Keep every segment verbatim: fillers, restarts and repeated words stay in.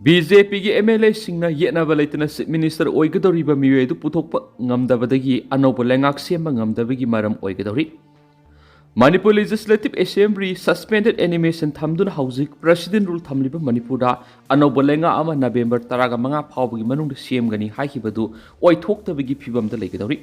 B J ꯄꯤꯒꯤ M L ꯑꯦꯁꯤꯡꯅ ꯌꯦꯠꯅꯕ ꯂꯩꯇꯅ chief minister ꯑꯣꯏꯒꯗꯧꯔꯤꯕ ꯃꯤꯑꯣꯏ ꯑꯗꯨ ꯄꯨꯊꯣꯛꯄ ꯉꯝꯗꯕꯗꯒꯤ ꯑꯅꯧꯕ ꯂꯩꯉꯥꯛ ꯁꯦꯝꯕ ꯉꯝꯗꯕꯒꯤ ꯃꯔꯝ ꯑꯣꯏꯒꯗꯧꯔꯤ꯫ ꯃꯅꯤꯄꯨꯔ ꯂꯦꯖꯤꯁꯂꯦꯇꯤꯚ ꯑꯦꯁꯦꯝꯕ꯭ꯂꯤ ꯁꯁꯄꯦꯟꯗꯦꯗ ꯑꯦꯅꯤꯃꯦꯁꯟ ꯊꯝꯗꯨꯅ ꯍꯧꯖꯤꯛ ꯄ꯭ꯔꯦꯁꯤꯗꯦꯟ ꯔꯨꯜ ꯊꯝꯂꯤꯕ ꯃꯅꯤꯄꯨꯔꯗ ꯑꯅꯧꯕ ꯂꯩꯉꯥꯛ ꯑꯃ ꯅꯕꯦꯝꯕꯔ ꯇꯔꯥꯃꯉꯥ ꯐꯥꯎꯕꯒꯤ ꯃꯅꯨꯡꯗ ꯁꯦꯝꯒꯅꯤ ꯍꯥꯏꯈꯤꯕꯗꯨ ꯑꯣꯏꯊꯣꯛꯇꯕꯒꯤ ꯐꯤꯕꯝꯗ ꯂꯩꯒꯗꯧꯔꯤ꯫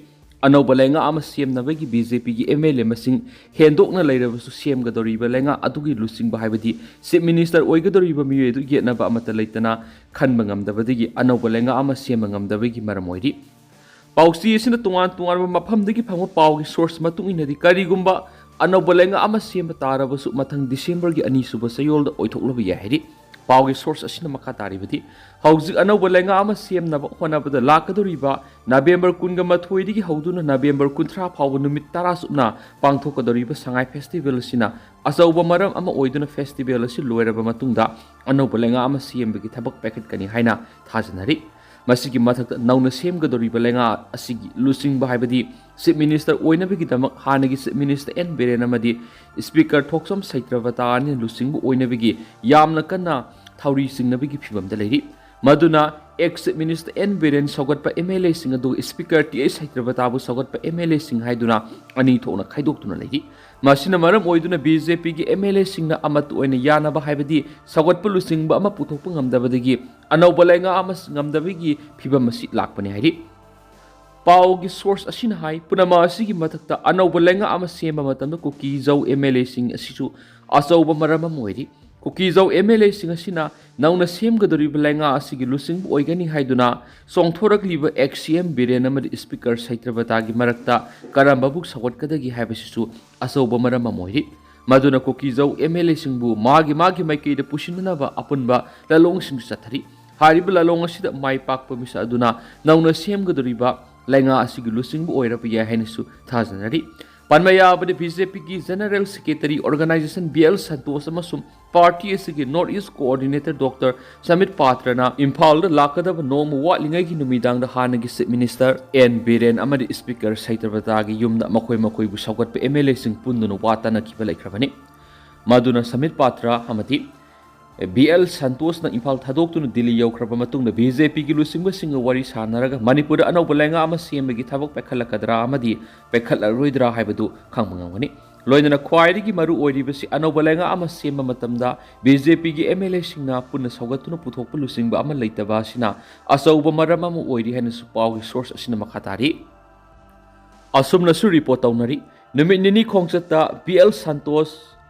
ꯑꯅꯧꯕ ꯂꯩꯉꯥꯛ ꯑꯃ ꯁꯦꯝꯅꯕꯒꯤ ꯕꯤ ꯖꯦ ꯄꯤꯒꯤ ꯑꯦꯝ ꯑꯦꯜ ꯑꯦ ꯃꯁꯤꯡ ꯍꯦꯟꯗꯣꯛꯅ ꯂꯩꯔꯕꯁꯨ, ꯁꯦꯝꯒꯗꯧꯔꯤꯕ ꯂꯩꯉꯥꯛ ꯑꯗꯨꯒꯤ ꯂꯨꯆꯤꯡꯕ ꯍꯥꯏꯕꯗꯤ ꯆꯤꯐ ꯃꯤꯅꯤꯁꯇꯔ ꯑꯣꯏꯒꯗꯧꯔꯤꯕ ꯃꯤꯑꯣꯏ ꯑꯗꯨ ꯌꯦꯠꯅꯕ ꯑꯃꯠꯇ ꯂꯩꯇꯅ ꯈꯟꯕ ꯉꯝꯗꯕꯗꯒꯤ ꯑꯅꯧꯕ ꯂꯩꯉꯥꯛ ꯑꯃ ꯁꯦꯝꯕ ꯉꯝꯗꯕꯒꯤ ꯃꯔꯝ ꯑꯣꯏꯔꯤ꯫ ꯄꯥꯎꯆꯦ ꯑꯁꯤꯅ ꯇꯣꯉꯥꯟ ꯇꯣꯉꯥꯟꯕ ꯃꯐꯝꯗꯒꯤ ꯐꯪꯕ ꯄꯥꯎꯒꯤ ꯁꯣꯔꯁ ꯃꯇꯨꯡ ꯏꯟꯅꯗꯤ, ꯀꯔꯤꯒꯨꯝꯕ ꯑꯅꯧꯕ ꯂꯩꯉꯥꯛ ꯑꯃ ꯁꯦꯝꯕ ꯇꯥꯔꯕꯁꯨ, ꯃꯊꯪ ꯗꯤꯁꯦꯝꯕꯔꯒꯤ ꯑꯅꯤꯁꯨꯕ ꯆꯌꯣꯜꯗ ꯑꯣꯏꯊꯣꯛꯂꯕ ꯌꯥꯏ ꯍꯥꯏꯔꯤ꯫ ꯄꯥꯎꯒꯤ ꯁꯣꯔꯁ ꯑꯁꯤꯅ ꯃꯈꯥ ꯇꯥꯔꯤꯕꯗꯤ, ꯍꯧꯖꯤꯛ ꯑꯅꯧꯕ ꯂꯩꯉꯥꯛ ꯑꯃ ꯁꯦꯝꯅꯕ ꯍꯣꯠꯅꯕꯗ ꯂꯥꯛꯀꯗꯧꯔꯤꯕ ꯅꯕꯦꯝꯕꯔ ꯀꯨꯟꯒ ꯃꯥꯊꯣꯏꯗꯒꯤ ꯍꯧꯗꯨꯅ ꯅꯕꯦꯝꯕꯔ ꯀꯨꯟꯊ꯭ꯔꯥ ꯐꯥꯎꯕ ꯅꯨꯃꯤꯠ ꯇꯔꯥ ꯆꯨꯞꯅ ꯄꯥꯡꯊꯣꯛꯀꯗꯧꯔꯤꯕ ꯁꯉꯥꯏ ꯐꯦꯁꯇꯤꯚꯦꯜ ꯑꯁꯤꯅ ꯑꯆꯧꯕ ꯃꯔꯝ ꯑꯃ ꯑꯣꯏꯗꯨꯅ, ꯐꯦꯁꯇꯤꯚꯦꯜ ꯑꯁꯤ ꯂꯣꯏꯔꯕ ꯃꯇꯨꯡꯗ ꯑꯅꯧꯕ ꯂꯩꯉꯥꯛ ꯑꯃ ꯁꯦꯝꯕꯒꯤ ꯊꯕꯛ ꯄꯥꯏꯈꯠꯀꯅꯤ ꯍꯥꯏꯅ ꯊꯥꯖꯅꯔꯤ꯫ ꯃꯁꯤꯒꯤ ꯃꯊꯛꯇ, ꯅꯧꯅ ꯁꯦꯝꯒꯗꯧꯔꯤꯕ ꯂꯩꯉꯥꯛ ꯑꯁꯤꯒꯤ ꯂꯨꯆꯤꯡꯕ ꯍꯥꯏꯕꯗꯤ ꯆꯤꯐ ꯃꯤꯅꯤꯁꯇꯔ ꯑꯣꯏꯅꯕꯒꯤꯗꯃꯛ ꯍꯥꯟꯅꯒꯤ ꯆꯤꯐ ꯃꯤꯅꯤꯁꯇꯔ ꯑꯦꯟ ꯕꯤꯔꯦꯟ ꯑꯃꯗꯤ ꯁ꯭ꯄꯤꯀꯔ ꯊꯣꯛꯆꯣꯝ ꯁꯩꯇ꯭ꯔꯕꯇꯥ ꯑꯅꯤꯅ ꯂꯨꯆꯤꯡꯕ ꯑꯣꯏꯅꯕꯒꯤ ꯌꯥꯝꯅ ꯀꯟꯅ ꯊꯧꯔꯤ ꯆꯤꯡꯅꯕꯒꯤ ꯐꯤꯕꯝꯗ ꯂꯩꯔꯤ꯫ ꯃꯗꯨꯅ ex chief minister N Biren ꯁꯧꯒꯠꯄ ꯑꯦꯝ ꯑꯦꯜ ꯑꯦꯁꯤꯡ ꯑꯗꯨ ꯁ꯭ꯄꯤꯀꯔ ꯇꯤ ꯑꯩꯆ ꯁꯩꯇ꯭ꯔꯕꯇꯥꯕꯨ ꯁꯧꯒꯠꯄ ꯑꯦꯝ ꯑꯦꯜ ꯑꯦꯁꯤꯡ ꯍꯥꯏꯗꯨꯅ ꯑꯅꯤ ꯊꯣꯛꯅ ꯈꯥꯏꯗꯣꯛꯇꯨꯅ ꯂꯩꯔꯤ꯫ ꯃꯁꯤꯅ ꯃꯔꯝ ꯑꯣꯏꯗꯨꯅ ꯕꯤ ꯖꯦ ꯄꯤꯒꯤ ꯑꯦꯝ ꯑꯦꯜ ꯑꯦꯁꯤꯡꯅ ꯑꯃꯠꯇ ꯑꯣꯏꯅ ꯌꯥꯅꯕ ꯍꯥꯏꯕꯗꯤ ꯁꯧꯒꯠꯄ ꯂꯨꯆꯤꯡꯕ ꯑꯃ ꯄꯨꯊꯣꯛꯄ ꯉꯝꯗꯕꯗꯒꯤ ꯑꯅꯧꯕ ꯂꯩꯉꯥꯛ ꯑꯃ ꯉꯝꯗꯕꯒꯤ ꯐꯤꯕꯝ ꯑꯁꯤ ꯂꯥꯛꯄꯅꯤ ꯍꯥꯏꯔꯤ꯫ ꯄꯥꯎꯒꯤ ꯁꯣꯔꯁ ꯑꯁꯤꯅ ꯍꯥꯏ, ꯄꯨꯝꯅꯃꯛ ꯑꯁꯤꯒꯤ ꯃꯊꯛꯇ, ꯑꯅꯧꯕ ꯂꯩꯉꯥꯛ ꯑꯃ ꯁꯦꯝꯕ ꯃꯇꯝꯗ ꯀꯨꯀꯤ ꯖꯧ ꯑꯦꯝ ꯑꯦꯜ ꯑꯦꯁꯤꯡ ꯑꯁꯤꯁꯨ ꯑꯆꯧꯕ ꯃꯔꯝ ꯑꯃ ꯑꯣꯏꯔꯤ꯫ ꯀꯨꯀꯤ ꯖꯧ ꯑꯦꯝ ꯑꯦꯜ ꯑꯦꯁꯤꯡ ꯑꯁꯤꯅ ꯅꯧꯅ ꯁꯦꯝꯒꯗꯧꯔꯤꯕ ꯂꯩꯉꯥꯛ ꯑꯁꯤꯒꯤ ꯂꯨꯆꯤꯡꯕ ꯑꯣꯏꯒꯅꯤ ꯍꯥꯏꯗꯨꯅ ꯆꯣꯡꯊꯣꯔꯛꯂꯤꯕ ꯑꯦꯛꯁ ꯁꯤ ꯑꯦꯝ ꯕꯤꯔꯦꯟ ꯑꯃꯗꯤ ꯁ꯭ꯄꯤꯀꯔ ꯁꯩꯇ꯭ꯔꯕꯇꯥꯒꯤ ꯃꯔꯛꯇ ꯀꯔꯝꯕꯕꯨ ꯁꯧꯒꯠꯀꯗꯒꯦ ꯍꯥꯏꯕꯁꯤꯁꯨ ꯑꯆꯧꯕ ꯃꯔꯝ ꯑꯃ ꯑꯣꯏꯔꯤ꯫ ꯃꯗꯨꯅ ꯀꯨꯀꯤ ꯖꯧ ꯑꯦꯝ ꯑꯦꯜ ꯑꯦꯁꯤꯡꯕꯨ ꯃꯥꯒꯤ ꯃꯥꯒꯤ ꯃꯥꯏꯀꯩꯗ ꯄꯨꯁꯤꯟꯅꯅꯕ ꯑꯄꯨꯟꯕ ꯂꯥꯂꯣꯡꯁꯤꯡꯁꯨ ꯆꯠꯊꯔꯤ꯫ ꯍꯥꯏꯔꯤꯕ ꯂꯥꯂꯣꯡ ꯑꯁꯤꯗ ꯃꯥꯏ ꯄꯥꯛꯄ ꯃꯤꯁꯛ ꯑꯗꯨꯅ ꯅꯧꯅ ꯁꯦꯝꯒꯗꯧꯔꯤꯕ ꯂꯩꯉꯥꯛ ꯑꯁꯤꯒꯤ ꯂꯨꯆꯤꯡꯕ ꯑꯣꯏꯔꯕ ꯌꯥꯏ ꯍꯥꯏꯅꯁꯨ ꯊꯥꯖꯅꯔꯤ꯫ ꯄꯟꯕ ꯌꯥꯕꯗꯤ, ꯕꯤ ꯖꯦ ꯄꯤꯒꯤ general secretary organisation B L Santosh ꯑꯃꯁꯨꯡ ꯄꯥꯔꯇꯤ ꯑꯁꯤꯒꯤ north east coordinator doctor Sambit ꯄꯥꯇ꯭ꯔꯅ ꯏꯝꯐꯥꯜꯗ ꯂꯥꯛꯀꯗꯕ ꯅꯣꯡꯃ ꯋꯥꯠꯂꯤꯉꯩꯒꯤ ꯅꯨꯃꯤꯗꯥꯡꯗ ꯍꯥꯟꯅꯒꯤ ꯆꯤꯐ ꯃꯤꯅꯤꯁꯇꯔ ꯑꯦꯟ ꯕꯤꯔꯦꯟ ꯑꯃꯗꯤ ꯁ꯭ꯄꯤꯀꯔ ꯁꯩꯇ꯭ꯔꯕꯇꯥꯒꯤ ꯌꯨꯝꯗ ꯃꯈꯣꯏ ꯃꯈꯣꯏꯕꯨ ꯁꯧꯒꯠꯄ ꯑꯦꯝ ꯑꯦꯜ ꯑꯦꯁꯤꯡ ꯄꯨꯟꯗꯨꯅ ꯋꯥ ꯇꯥꯅꯈꯤꯕ ꯂꯩꯈ꯭ꯔꯕꯅꯤ꯫ ꯃꯗꯨꯅ ꯁꯃꯤꯠ ꯄꯥꯇ꯭ꯔ ꯑꯃꯗꯤ ꯕꯤ ꯑꯦꯜ ꯁꯟꯇꯣꯁꯅ ꯏꯝꯐꯥꯜ ꯊꯥꯗꯣꯛꯇꯨꯅ ꯗꯤꯜꯂꯤ ꯌꯧꯈ꯭ꯔꯕ ꯃꯇꯨꯡꯗ ꯕꯤ ꯖꯦ ꯄꯤꯒꯤ ꯂꯨꯆꯤꯡꯕꯁꯤꯡꯒ ꯋꯥꯔꯤ ꯁꯥꯟꯅꯔꯒ ꯃꯅꯤꯄꯨꯔꯗ ꯑꯅꯧꯕ ꯂꯩꯉꯥꯛ ꯑꯃ ꯁꯦꯝꯕꯒꯤ ꯊꯕꯛ ꯄꯥꯏꯈꯠꯂꯛꯀꯗ꯭ꯔꯥ ꯑꯃꯗꯤ ꯄꯥꯏꯈꯠꯂꯔꯣꯏꯗ꯭ꯔꯥ ꯍꯥꯏꯕꯗꯨ ꯈꯪꯕ ꯉꯝꯒꯅꯤ꯫ ꯂꯣꯏꯅꯅ ꯈ꯭ꯋꯥꯏꯗꯒꯤ ꯃꯔꯨ ꯑꯣꯏꯔꯤꯕꯁꯤ ꯑꯅꯧꯕ ꯂꯩꯉꯥꯛ ꯑꯃ ꯁꯦꯝꯕ ꯃꯇꯝꯗ ꯕꯤ ꯖꯦ ꯄꯤꯒꯤ ꯑꯦꯝ ꯑꯦꯜ ꯑꯦꯁꯤꯡꯅ ꯄꯨꯟꯅ ꯁꯧꯒꯠꯇꯨꯅ ꯄꯨꯊꯣꯛꯄ ꯂꯨꯆꯤꯡꯕ ꯑꯃ ꯂꯩꯇꯕ ꯑꯁꯤꯅ ꯑꯆꯧꯕ ꯃꯔꯝ ꯑꯃ ꯑꯣꯏꯔꯤ ꯍꯥꯏꯅꯁꯨ ꯄꯥꯎꯒꯤ ꯁꯣꯔꯁ ꯑꯁꯤꯅ ꯃꯈꯥ ꯇꯥꯔꯤ꯫ ꯑꯁꯨꯝꯅꯁꯨ ꯔꯤꯄꯣꯔꯠ ꯇꯧꯅꯔꯤ꯫ ꯅꯨꯃꯤꯠ ꯅꯤꯅꯤ ꯈꯣꯡꯆꯠꯇ ꯕꯤ ꯑꯦꯜ ꯁꯟꯇꯣꯁ,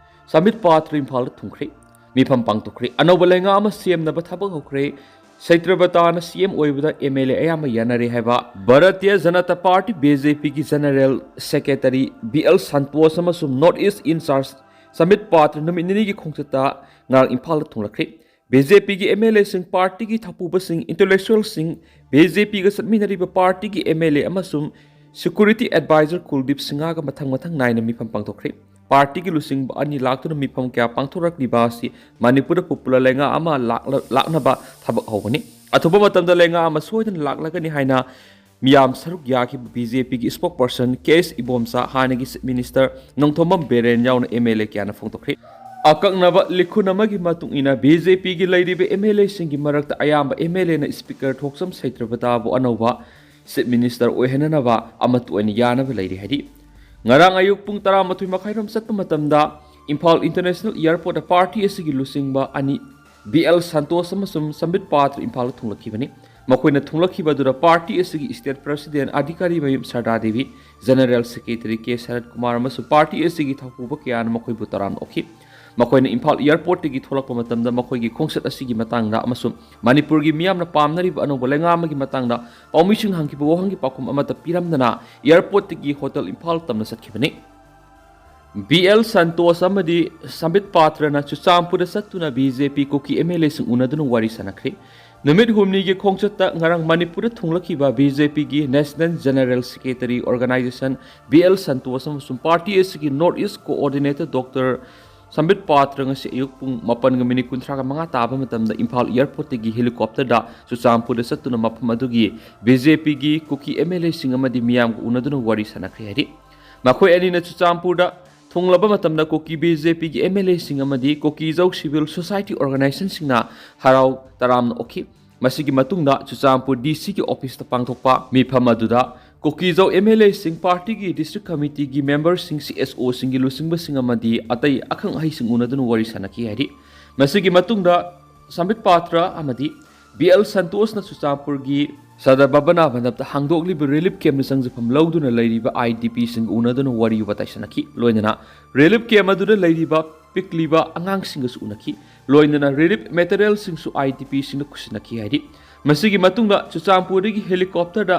ꯁꯝꯕꯤꯠ ꯄꯥꯇ꯭ꯔ ꯏꯝꯐꯥꯜꯗ ꯊꯨꯡꯈ꯭ꯔꯦ꯫ ꯃꯤꯐꯝ ꯄꯥꯡꯊꯣꯛꯈ꯭ꯔꯦ꯫ ꯑꯅꯧꯕ ꯂꯩꯉꯥꯛ ꯑꯃ ꯁꯦꯝꯅꯕ ꯊꯕꯛ ꯍꯧꯈ꯭ꯔꯦ꯫ ꯁꯩꯇ꯭ꯔꯕꯇꯥꯅ ꯁꯤ ꯑꯦꯝ ꯑꯣꯏꯕꯗ ꯑꯦꯝ ꯑꯦꯜ ꯑꯦ ꯑꯌꯥꯝꯕ ꯌꯥꯅꯔꯦ ꯍꯥꯏꯕ Bharatiya Janata party, B J ꯄꯤꯒꯤ general secretary B L Santosh ꯑꯃꯁꯨꯡ ꯅꯣꯔꯠ ꯏꯁ ꯏꯟꯆꯥꯔꯖ ꯁꯝꯕꯤꯠ ꯄꯥꯇ꯭ꯔ ꯅꯨꯃꯤꯠ ꯅꯤꯅꯤꯒꯤ ꯈꯣꯡꯆꯠꯇ ꯉꯔꯥꯡ ꯏꯝꯐꯥꯜꯗ ꯊꯨꯡꯂꯛꯈ꯭ꯔꯦ꯫ ꯕꯤ ꯖꯦ ꯄꯤꯒꯤ ꯑꯦꯝ ꯑꯦꯜ ꯑꯦꯁꯤꯡ, ꯄꯥꯔꯇꯤꯒꯤ ꯊꯧꯄꯨꯕꯁꯤꯡ, ꯏꯟꯇꯦꯂꯦꯛꯆꯨꯋꯦꯜꯁꯤꯡ, ꯕꯤ ꯖꯦ ꯄꯤꯒ ꯆꯠꯃꯤꯟꯅꯔꯤꯕ ꯄꯥꯔꯇꯤꯒꯤ ꯑꯦꯝ ꯑꯦꯜ ꯑꯦ ꯑꯃꯁꯨꯡ ꯁꯦꯀ꯭ꯌꯨꯔꯤꯇꯤ ꯑꯦꯗꯚꯥꯏꯖꯔ ꯀꯨꯜꯗꯤꯞ ꯁꯤꯡꯍꯒ ꯃꯊꯪ ꯃꯊꯪ ꯅꯥꯏꯅ ꯃꯤꯐꯝ ꯄꯥꯡꯊꯣꯛꯈ꯭ꯔꯦ꯫ ꯄꯥꯔꯇꯤꯒꯤ ꯂꯨꯆꯤꯡꯕ ꯑꯅꯤ ꯂꯥꯛꯇꯨꯅ ꯃꯤꯐꯝ ꯀꯌꯥ ꯄꯥꯡꯊꯣꯔꯛꯂꯤꯕ ꯑꯁꯤ ꯃꯅꯤꯄꯨꯔꯗ ꯄꯣꯄꯨꯂꯔ ꯂꯩꯉꯥꯛ ꯑꯃ ꯂꯥꯛꯂ-, ꯂꯥꯛꯅꯕ ꯊꯕꯛ ꯍꯧꯒꯅꯤ꯫ ꯑꯊꯨꯕ ꯃꯇꯝꯗ ꯂꯩꯉꯥꯛ ꯑꯃ ꯁꯣꯏꯗꯅ ꯂꯥꯛꯂꯒꯅꯤ ꯍꯥꯏꯅ ꯃꯤꯌꯥꯝ ꯁꯔꯨꯛ ꯌꯥꯈꯤꯕ ꯕꯤ ꯖꯦ ꯄꯤꯒꯤ ꯁ꯭ꯄꯣꯛꯄꯔꯁꯟ ꯀꯦ ꯑꯦꯁ ꯏꯕꯣꯝꯆꯥ, ꯍꯥꯟꯅꯒꯤ ꯆꯤꯐ ꯃꯤꯅꯤꯁꯇꯔ ꯅꯣꯡꯊꯣꯝꯕꯝ ꯕꯤꯔꯦꯟ ꯌꯥꯎꯅ ꯑꯦꯝ ꯑꯦꯜ ꯑꯦ ꯀꯌꯥꯅ ꯐꯣꯡꯗꯣꯛꯈ꯭ꯔꯦ꯫ ꯑꯀꯛꯅꯕ ꯂꯤꯈꯨꯟ ꯑꯃꯒꯤ ꯃꯇꯨꯡ ꯏꯟꯅ ꯕꯤ ꯖꯦ ꯄꯤꯒꯤ ꯂꯩꯔꯤꯕ ꯑꯦꯝ ꯑꯦꯜ ꯑꯦꯁꯤꯡꯒꯤ ꯃꯔꯛꯇ ꯑꯌꯥꯝꯕ ꯑꯦꯝ ꯑꯦꯜ ꯑꯦꯅ ꯁ꯭ꯄꯤꯀꯔ ꯊꯣꯛꯆꯝ ꯁꯩꯇ꯭ꯔꯕꯇꯥꯕꯨ ꯑꯅꯧꯕ ꯆꯤꯐ ꯃꯤꯅꯤꯁꯇꯔ ꯑꯣꯏꯍꯟꯅꯅꯕ ꯑꯃꯠꯇ ꯑꯣꯏꯅ ꯌꯥꯅꯕ ꯂꯩꯔꯤ ꯍꯥꯏꯔꯤ꯫ ꯉꯔꯥꯡ ꯑꯌꯨꯛ ꯄꯨꯡ ꯇꯔꯥꯃꯥꯊꯣꯏ ꯃꯈꯥꯏꯔꯣꯝ ꯆꯠꯄ ꯃꯇꯝꯗ ꯏꯝꯐꯥꯜ ꯏꯟꯇꯔꯅꯦꯁꯅꯦꯜ ꯑꯦꯌꯔꯄꯣꯔꯠꯇ ꯄꯥꯔꯇꯤ ꯑꯁꯤꯒꯤ ꯂꯨꯆꯤꯡꯕ ꯑꯅꯤ ꯕꯤ ꯑꯦꯜ ꯁꯟꯇꯣꯁ ꯑꯃꯁꯨꯡ ꯁꯝꯕꯤꯠ ꯄꯥꯇ꯭ꯔ ꯏꯝꯐꯥꯜꯗ ꯊꯨꯡꯂꯛꯈꯤꯕꯅꯤ꯫ ꯃꯈꯣꯏꯅ ꯊꯨꯡꯂꯛꯈꯤꯕ ꯑꯗꯨꯗ ꯄꯥꯔꯇꯤ ꯑꯁꯤꯒꯤ state president Adhikarimayum Sharda Devi, general secretary K Sharat Kumar ꯑꯃꯁꯨꯡ ꯄꯥꯔꯇꯤ ꯑꯁꯤꯒꯤ ꯊꯧꯄꯨꯕ ꯀꯌꯥꯅ ꯃꯈꯣꯏꯕꯨ ꯇꯔꯥꯝꯅ ꯑꯣꯛꯈꯤ꯫ ꯃꯈꯣꯏꯅ ꯏꯝꯐꯥꯜ ꯑꯦꯌꯔꯄꯣꯔꯠꯇꯒꯤ ꯊꯣꯛꯂꯛꯄ ꯃꯇꯝꯗ ꯃꯈꯣꯏꯒꯤ ꯈꯣꯡꯆꯠ ꯑꯁꯤꯒꯤ ꯃꯇꯥꯡꯗ ꯑꯃꯁꯨꯡ ꯃꯅꯤꯄꯨꯔꯒꯤ ꯃꯤꯌꯥꯝꯅ ꯄꯥꯝꯅꯔꯤꯕ ꯑꯅꯧꯕ ꯂꯩꯉꯥꯛ ꯑꯃꯒꯤ ꯃꯇꯥꯡꯗ ꯄꯥꯎꯃꯤꯁꯤꯡ ꯍꯪꯈꯤꯕ ꯋꯥꯍꯪꯒꯤ ꯄꯥꯎꯈꯨꯝ ꯑꯃꯠꯇ ꯄꯤꯔꯝꯗꯅ ꯑꯦꯌꯔꯄꯣꯔꯠꯇꯒꯤ ꯍꯣꯇꯦꯜ ꯏꯝꯐꯥꯜ ꯇꯝꯅ ꯆꯠꯈꯤꯕꯅꯤ꯫ ꯕꯤ ꯑꯦꯜ ꯁꯟꯇꯣꯁ ꯑꯃꯗꯤ ꯁꯝꯕꯤꯠ ꯄꯥꯇ꯭ꯔꯅ ꯆꯨꯔꯆꯥꯟꯄꯨꯔꯗ ꯆꯠꯇꯨꯅ B J P Kuki M L ꯑꯦꯁꯤꯡ ꯎꯅꯗꯨꯅ ꯋꯥꯔꯤ ꯁꯥꯟꯅꯈ꯭ꯔꯦ꯫ ꯅꯨꯃꯤꯠ ꯍꯨꯝꯅꯤꯒꯤ ꯈꯣꯡꯆꯠꯇ ꯉꯔꯥꯡ ꯃꯅꯤꯄꯨꯔꯗ ꯊꯨꯡꯂꯛꯈꯤꯕ ꯕꯤ ꯖꯦ ꯄꯤꯒꯤ national general secretary organisation B L Santosh ꯑꯃꯁꯨꯡ ꯄꯥꯔꯇꯤ ꯑꯁꯤꯒꯤ north east coordinator doctor Sambit Patra ꯉꯁꯤ ꯑꯌꯨꯛ ꯄꯨꯡ ꯃꯥꯄꯟꯒ ꯃꯤꯅꯤꯠ ꯀꯨꯟꯊ꯭ꯔꯥꯒ ꯃꯉꯥ ꯇꯥꯕ ꯃꯇꯝꯗ ꯏꯝꯐꯥꯜ ꯑꯦꯌꯔꯄꯣꯔꯠꯇꯒꯤ ꯍꯦꯂꯤꯀꯣꯞꯇꯔꯗ ꯆꯨꯔꯆꯥꯟꯄꯨꯔꯗ ꯆꯠꯇꯨꯅ ꯃꯐꯝ ꯑꯗꯨꯒꯤ ꯕꯤ ꯖꯦ ꯄꯤꯒꯤ ꯀꯨꯀꯤ ꯑꯦꯝ ꯑꯦꯜ ꯑꯦꯁꯤꯡ ꯑꯃꯗꯤ ꯃꯤꯌꯥꯝꯒ ꯎꯅꯗꯨꯅ ꯋꯥꯔꯤ ꯁꯥꯟꯅꯈ꯭ꯔꯦ ꯍꯥꯏꯔꯤ꯫ ꯃꯈꯣꯏ ꯑꯅꯤꯅ ꯆꯨꯔꯆꯥꯟꯄꯨꯔꯗ ꯍꯣꯡꯂꯕ ꯃꯇꯝꯗ ꯀꯨꯀꯤ ꯕꯤ ꯖꯦ ꯄꯤꯒꯤ ꯑꯦꯝ ꯑꯦꯜ ꯑꯦꯁꯤꯡ ꯑꯃꯗꯤ ꯀꯨꯀꯤꯖꯧ ꯁꯤꯚꯤꯜ ꯁꯣꯁꯥꯏꯇꯤ ꯑꯣꯔꯒꯅꯥꯏꯖꯦꯁꯟꯁꯤꯡꯅ ꯍꯔꯥꯎ ꯇꯔꯥꯝꯅ ꯑꯣꯛꯈꯤ꯫ ꯃꯁꯤꯒꯤ ꯃꯇꯨꯡꯗ ꯆꯨꯔꯆꯥꯟꯄꯨꯔ ꯗꯤ ꯁꯤꯒꯤ ꯑꯣꯐꯤꯁꯇ ꯄꯥꯡꯊꯣꯛꯄ ꯃꯤꯐꯝ ꯑꯗꯨꯗ ꯀꯨꯀꯤꯖꯧ ꯑꯦꯝ ꯑꯦꯜ ꯑꯦꯁꯤꯡ, ꯄꯥꯔꯇꯤꯒꯤ ꯗꯤꯁꯇ꯭ꯔꯤꯛ ꯀꯃꯤꯇꯤꯒꯤ ꯃꯦꯝꯕꯔꯁꯤꯡ, ꯁꯤ ꯑꯦꯁ ꯑꯣꯁꯤꯡꯒꯤ ꯂꯨꯆꯤꯡꯕꯁꯤꯡ ꯑꯃꯗꯤ ꯑꯇꯩ ꯑꯈꯪ ꯑꯍꯩꯁꯤꯡ ꯎꯅꯗꯨꯅ ꯋꯥꯔꯤ ꯁꯥꯟꯅꯈꯤ ꯍꯥꯏꯔꯤ꯫ ꯃꯁꯤꯒꯤ ꯃꯇꯨꯡꯗ ꯁꯝꯕꯤꯠ ꯄꯥꯇ꯭ꯔ ꯑꯃꯗꯤ ꯕꯤ ꯑꯦꯜ ꯁꯟꯇꯣꯁꯅ ꯆꯨꯔꯆꯥꯟꯄꯨꯔꯒꯤ ꯁꯗꯔ ꯚꯕꯅꯥ ꯃꯟꯗꯞꯇ ꯍꯥꯡꯗꯣꯛꯂꯤꯕ ꯔꯤꯂꯤꯐ ꯀꯦꯝꯞꯇ ꯆꯪꯖꯐꯝ ꯂꯧꯗꯨꯅ ꯂꯩꯔꯤꯕ ꯑꯥꯏ ꯗꯤ ꯄꯤꯁꯤꯡꯒ ꯎꯅꯗꯨꯅ ꯋꯥꯔꯤ ꯋꯥꯇꯥꯏ ꯁꯥꯟꯅꯈꯤ꯫ ꯂꯣꯏꯅꯅ ꯔꯤꯂꯤꯐ ꯀꯦꯝꯞ ꯑꯗꯨꯗ ꯂꯩꯔꯤꯕ ꯄꯤꯛꯂꯤꯕ ꯑꯉꯥꯡꯁꯤꯡꯒꯁꯨ ꯎꯅꯈꯤ꯫ ꯂꯣꯏꯅꯅ ꯔꯤꯂꯤꯐ ꯃꯦꯇꯔꯤꯌꯦꯜꯁꯤꯡꯁꯨ ꯑꯥꯏ ꯗꯤ ꯄꯤꯁꯤꯡꯗ ꯈꯨꯠꯁꯤꯟꯅꯈꯤ ꯍꯥꯏꯔꯤ꯫ ꯃꯁꯤꯒꯤ ꯃꯇꯨꯡꯗ ꯆꯨꯔꯆꯥꯟꯄꯨꯔꯗꯒꯤ ꯍꯦꯂꯤꯀꯣꯞꯇꯔꯗ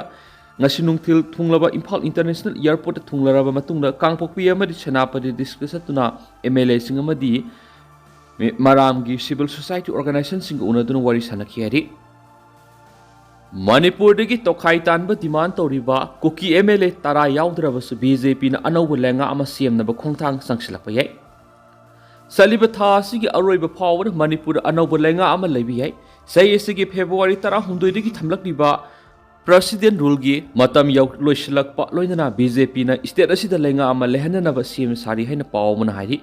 ꯉꯁꯤ ꯅꯨꯡꯊꯤꯜ ꯊꯨꯡꯂꯕ ꯏꯝꯐꯥꯜ ꯏꯟꯇꯔꯅꯦꯁꯅꯦꯜ ꯑꯦꯌꯔꯄꯣꯔꯠꯇ ꯊꯨꯡꯂꯔꯕ ꯃꯇꯨꯡꯗ ꯀꯥꯡꯄꯣꯛꯄꯤ ꯑꯃꯗꯤ ꯁꯦꯅꯥꯄꯇꯤ ꯗꯤꯁꯇ꯭ꯔꯤꯛꯇ ꯆꯠꯇꯨꯅ ꯑꯦꯝ ꯑꯦꯜ ꯑꯦꯁꯤꯡ ꯑꯃꯗꯤ ꯃꯤ-, ꯃꯔꯥꯝꯒꯤ ꯁꯤꯚꯤꯜ ꯁꯣꯁꯥꯏꯇꯤ ꯑꯣꯔꯒꯅꯥꯏꯖꯦꯁꯟꯁꯤꯡꯒ ꯎꯅꯗꯨꯅ ꯋꯥꯔꯤ ꯁꯥꯟꯅꯈꯤ ꯍꯥꯏꯔꯤ꯫ ꯃꯅꯤꯄꯨꯔꯗꯒꯤ ꯇꯣꯈꯥꯏ ꯇꯥꯟꯕ ꯗꯤꯃꯥꯟ ꯇꯧꯔꯤꯕ ꯀꯨꯀꯤ ꯑꯦꯝ ꯑꯦꯜ ꯑꯦ ꯇꯔꯥ ꯌꯥꯎꯗ꯭ꯔꯕꯁꯨ ꯕꯤ ꯖꯦ ꯄꯤꯅ ꯑꯅꯧꯕ ꯂꯩꯉꯥꯛ ꯑꯃ ꯁꯦꯝꯅꯕ ꯈꯣꯡꯊꯥꯡ ꯆꯪꯁꯤꯜꯂꯛꯄ ꯌꯥꯏ꯫ ꯆꯠꯂꯤꯕ ꯊꯥ ꯑꯁꯤꯒꯤ ꯑꯔꯣꯏꯕ ꯐꯥꯎꯕꯗ ꯃꯅꯤꯄꯨꯔꯗ ꯑꯅꯧꯕ ꯂꯩꯉꯥꯛ ꯑꯃ ꯂꯩꯕ ꯌꯥꯏ꯫ ꯆꯍꯤ ꯑꯁꯤꯒꯤ ꯐꯦꯕ꯭ꯔꯨꯋꯥꯔꯤ ꯇꯔꯥꯍꯨꯝꯗꯣꯏꯗꯒꯤ ꯊꯝꯂꯛꯂꯤꯕ ꯄ꯭ꯔꯁꯤꯗꯦꯟ ꯔꯨꯜꯒꯤ ꯃꯇꯝ ꯌꯧ-, ꯂꯣꯏꯁꯤꯜꯂꯛꯄ ꯂꯣꯏꯅꯅ ꯕꯤ ꯖꯦ ꯄꯤꯅ ꯁ꯭ꯇꯦꯠ ꯑꯁꯤꯗ ꯂꯩꯉꯥꯛ ꯑꯃ ꯂꯩꯍꯟꯅꯅꯕ ꯁꯦꯝ ꯁꯥꯔꯤ ꯍꯥꯏꯅ ꯄꯥꯎ ꯑꯃꯅ ꯍꯥꯏꯔꯤ꯫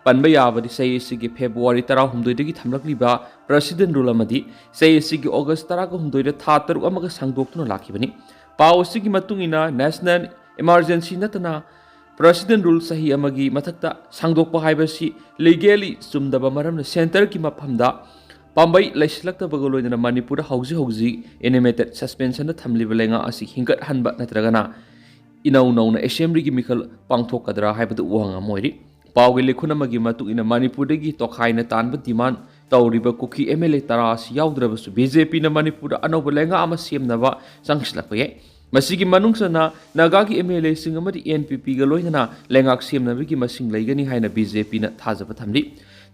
ꯄꯟꯕ ꯌꯥꯕꯗꯤ ꯆꯍꯤ ꯑꯁꯤꯒꯤ ꯐꯦꯕ꯭ꯔꯨꯋꯥꯔꯤ ꯇꯔꯥꯍꯨꯝꯗꯣꯏꯗꯒꯤ ꯊꯝꯂꯛꯂꯤꯕ ꯄ꯭ꯔꯁꯤꯗꯦꯟ ꯔꯨꯜ ꯑꯃꯗꯤ ꯆꯍꯤ ꯑꯁꯤꯒꯤ ꯑꯣꯒꯁ ꯇꯔꯥꯒ ꯍꯨꯝꯗꯣꯏꯗ ꯊꯥ ꯇꯔꯨꯛ ꯑꯃꯒ ꯁꯥꯡꯗꯣꯛꯇꯨꯅ ꯂꯥꯛꯈꯤꯕꯅꯤ꯫ ꯄꯥꯎ ꯑꯁꯤꯒꯤ ꯃꯇꯨꯡ ꯏꯟꯅ ꯅꯦꯁꯅꯦꯜ ꯏꯃꯥꯔꯖꯦꯟꯁꯤ ꯅꯠꯇꯅ ꯄ꯭ꯔꯁꯤꯗꯦꯟ ꯔꯨꯜ ꯆꯍꯤ ꯑꯃꯒꯤ ꯃꯊꯛꯇ ꯁꯥꯡꯗꯣꯛꯄ ꯍꯥꯏꯕꯁꯤ ꯂꯤꯒꯦꯂꯤ ꯆꯨꯝꯗꯕ ꯃꯔꯝꯅ ꯁꯦꯟꯇꯔꯒꯤ ꯃꯐꯝꯗ ꯄꯥꯝꯕꯩ ꯂꯩꯁꯤꯜꯂꯛꯇꯕꯒ ꯂꯣꯏꯅꯅ ꯃꯅꯤꯄꯨꯔꯗ ꯍꯧꯖꯤꯛ ꯍꯧꯖꯤꯛ ꯑꯦꯅꯤꯃꯦꯇꯦꯠ ꯁꯁꯄꯦꯟꯁꯟꯗ ꯊꯝꯂꯤꯕ ꯂꯩꯉꯥꯛ ꯑꯁꯤ ꯍꯤꯡꯒꯠꯍꯟꯕ ꯅꯠꯇ꯭ꯔꯒꯅ ꯏꯅꯧ ꯅꯧꯅ ꯑꯦꯁꯦꯝꯕ꯭ꯂꯤꯒꯤ ꯃꯤꯈꯜ ꯄꯥꯡꯊꯣꯛꯀꯗ꯭ꯔꯥ ꯍꯥꯏꯕꯗꯨ ꯋꯥꯍꯪ ꯑꯃ ꯑꯣꯏꯔꯤ꯫ ꯄꯥꯎꯒꯤ ꯂꯤꯈꯨꯟ ꯑꯃꯒꯤ ꯃꯇꯨꯡ ꯏꯟꯅ ꯃꯅꯤꯄꯨꯔꯗꯒꯤ ꯇꯣꯈꯥꯏꯅ ꯇꯥꯟꯕ ꯗꯤꯃꯥꯟ ꯇꯧꯔꯤꯕ ꯀꯨꯀꯤ ꯑꯦꯝ ꯑꯦꯜ ꯑꯦ ꯇꯔꯥ ꯑꯁꯤ ꯌꯥꯎꯗ꯭ꯔꯕꯁꯨ ꯕꯤ ꯖꯦ ꯄꯤꯅ ꯃꯅꯤꯄꯨꯔꯗ ꯑꯅꯧꯕ ꯂꯩꯉꯥꯛ ꯑꯃ ꯁꯦꯝꯅꯕ ꯆꯪꯁꯤꯜꯂꯛꯄ ꯌꯥꯏ꯫ ꯃꯁꯤꯒꯤ ꯃꯅꯨꯡ ꯆꯟꯅ ꯅꯥꯒꯥꯒꯤ ꯑꯦꯝ ꯑꯦꯜ ꯑꯦꯁꯤꯡ ꯑꯃꯗꯤ ꯑꯦꯟ ꯄꯤ ꯄꯤꯒ ꯂꯣꯏꯅꯅ ꯂꯩꯉꯥꯛ ꯁꯦꯝꯅꯕꯒꯤ ꯃꯁꯤꯡ ꯂꯩꯒꯅꯤ ꯍꯥꯏꯅ ꯕꯤ ꯖꯦ ꯄꯤꯅ ꯊꯥꯖꯕ ꯊꯝꯂꯤ꯫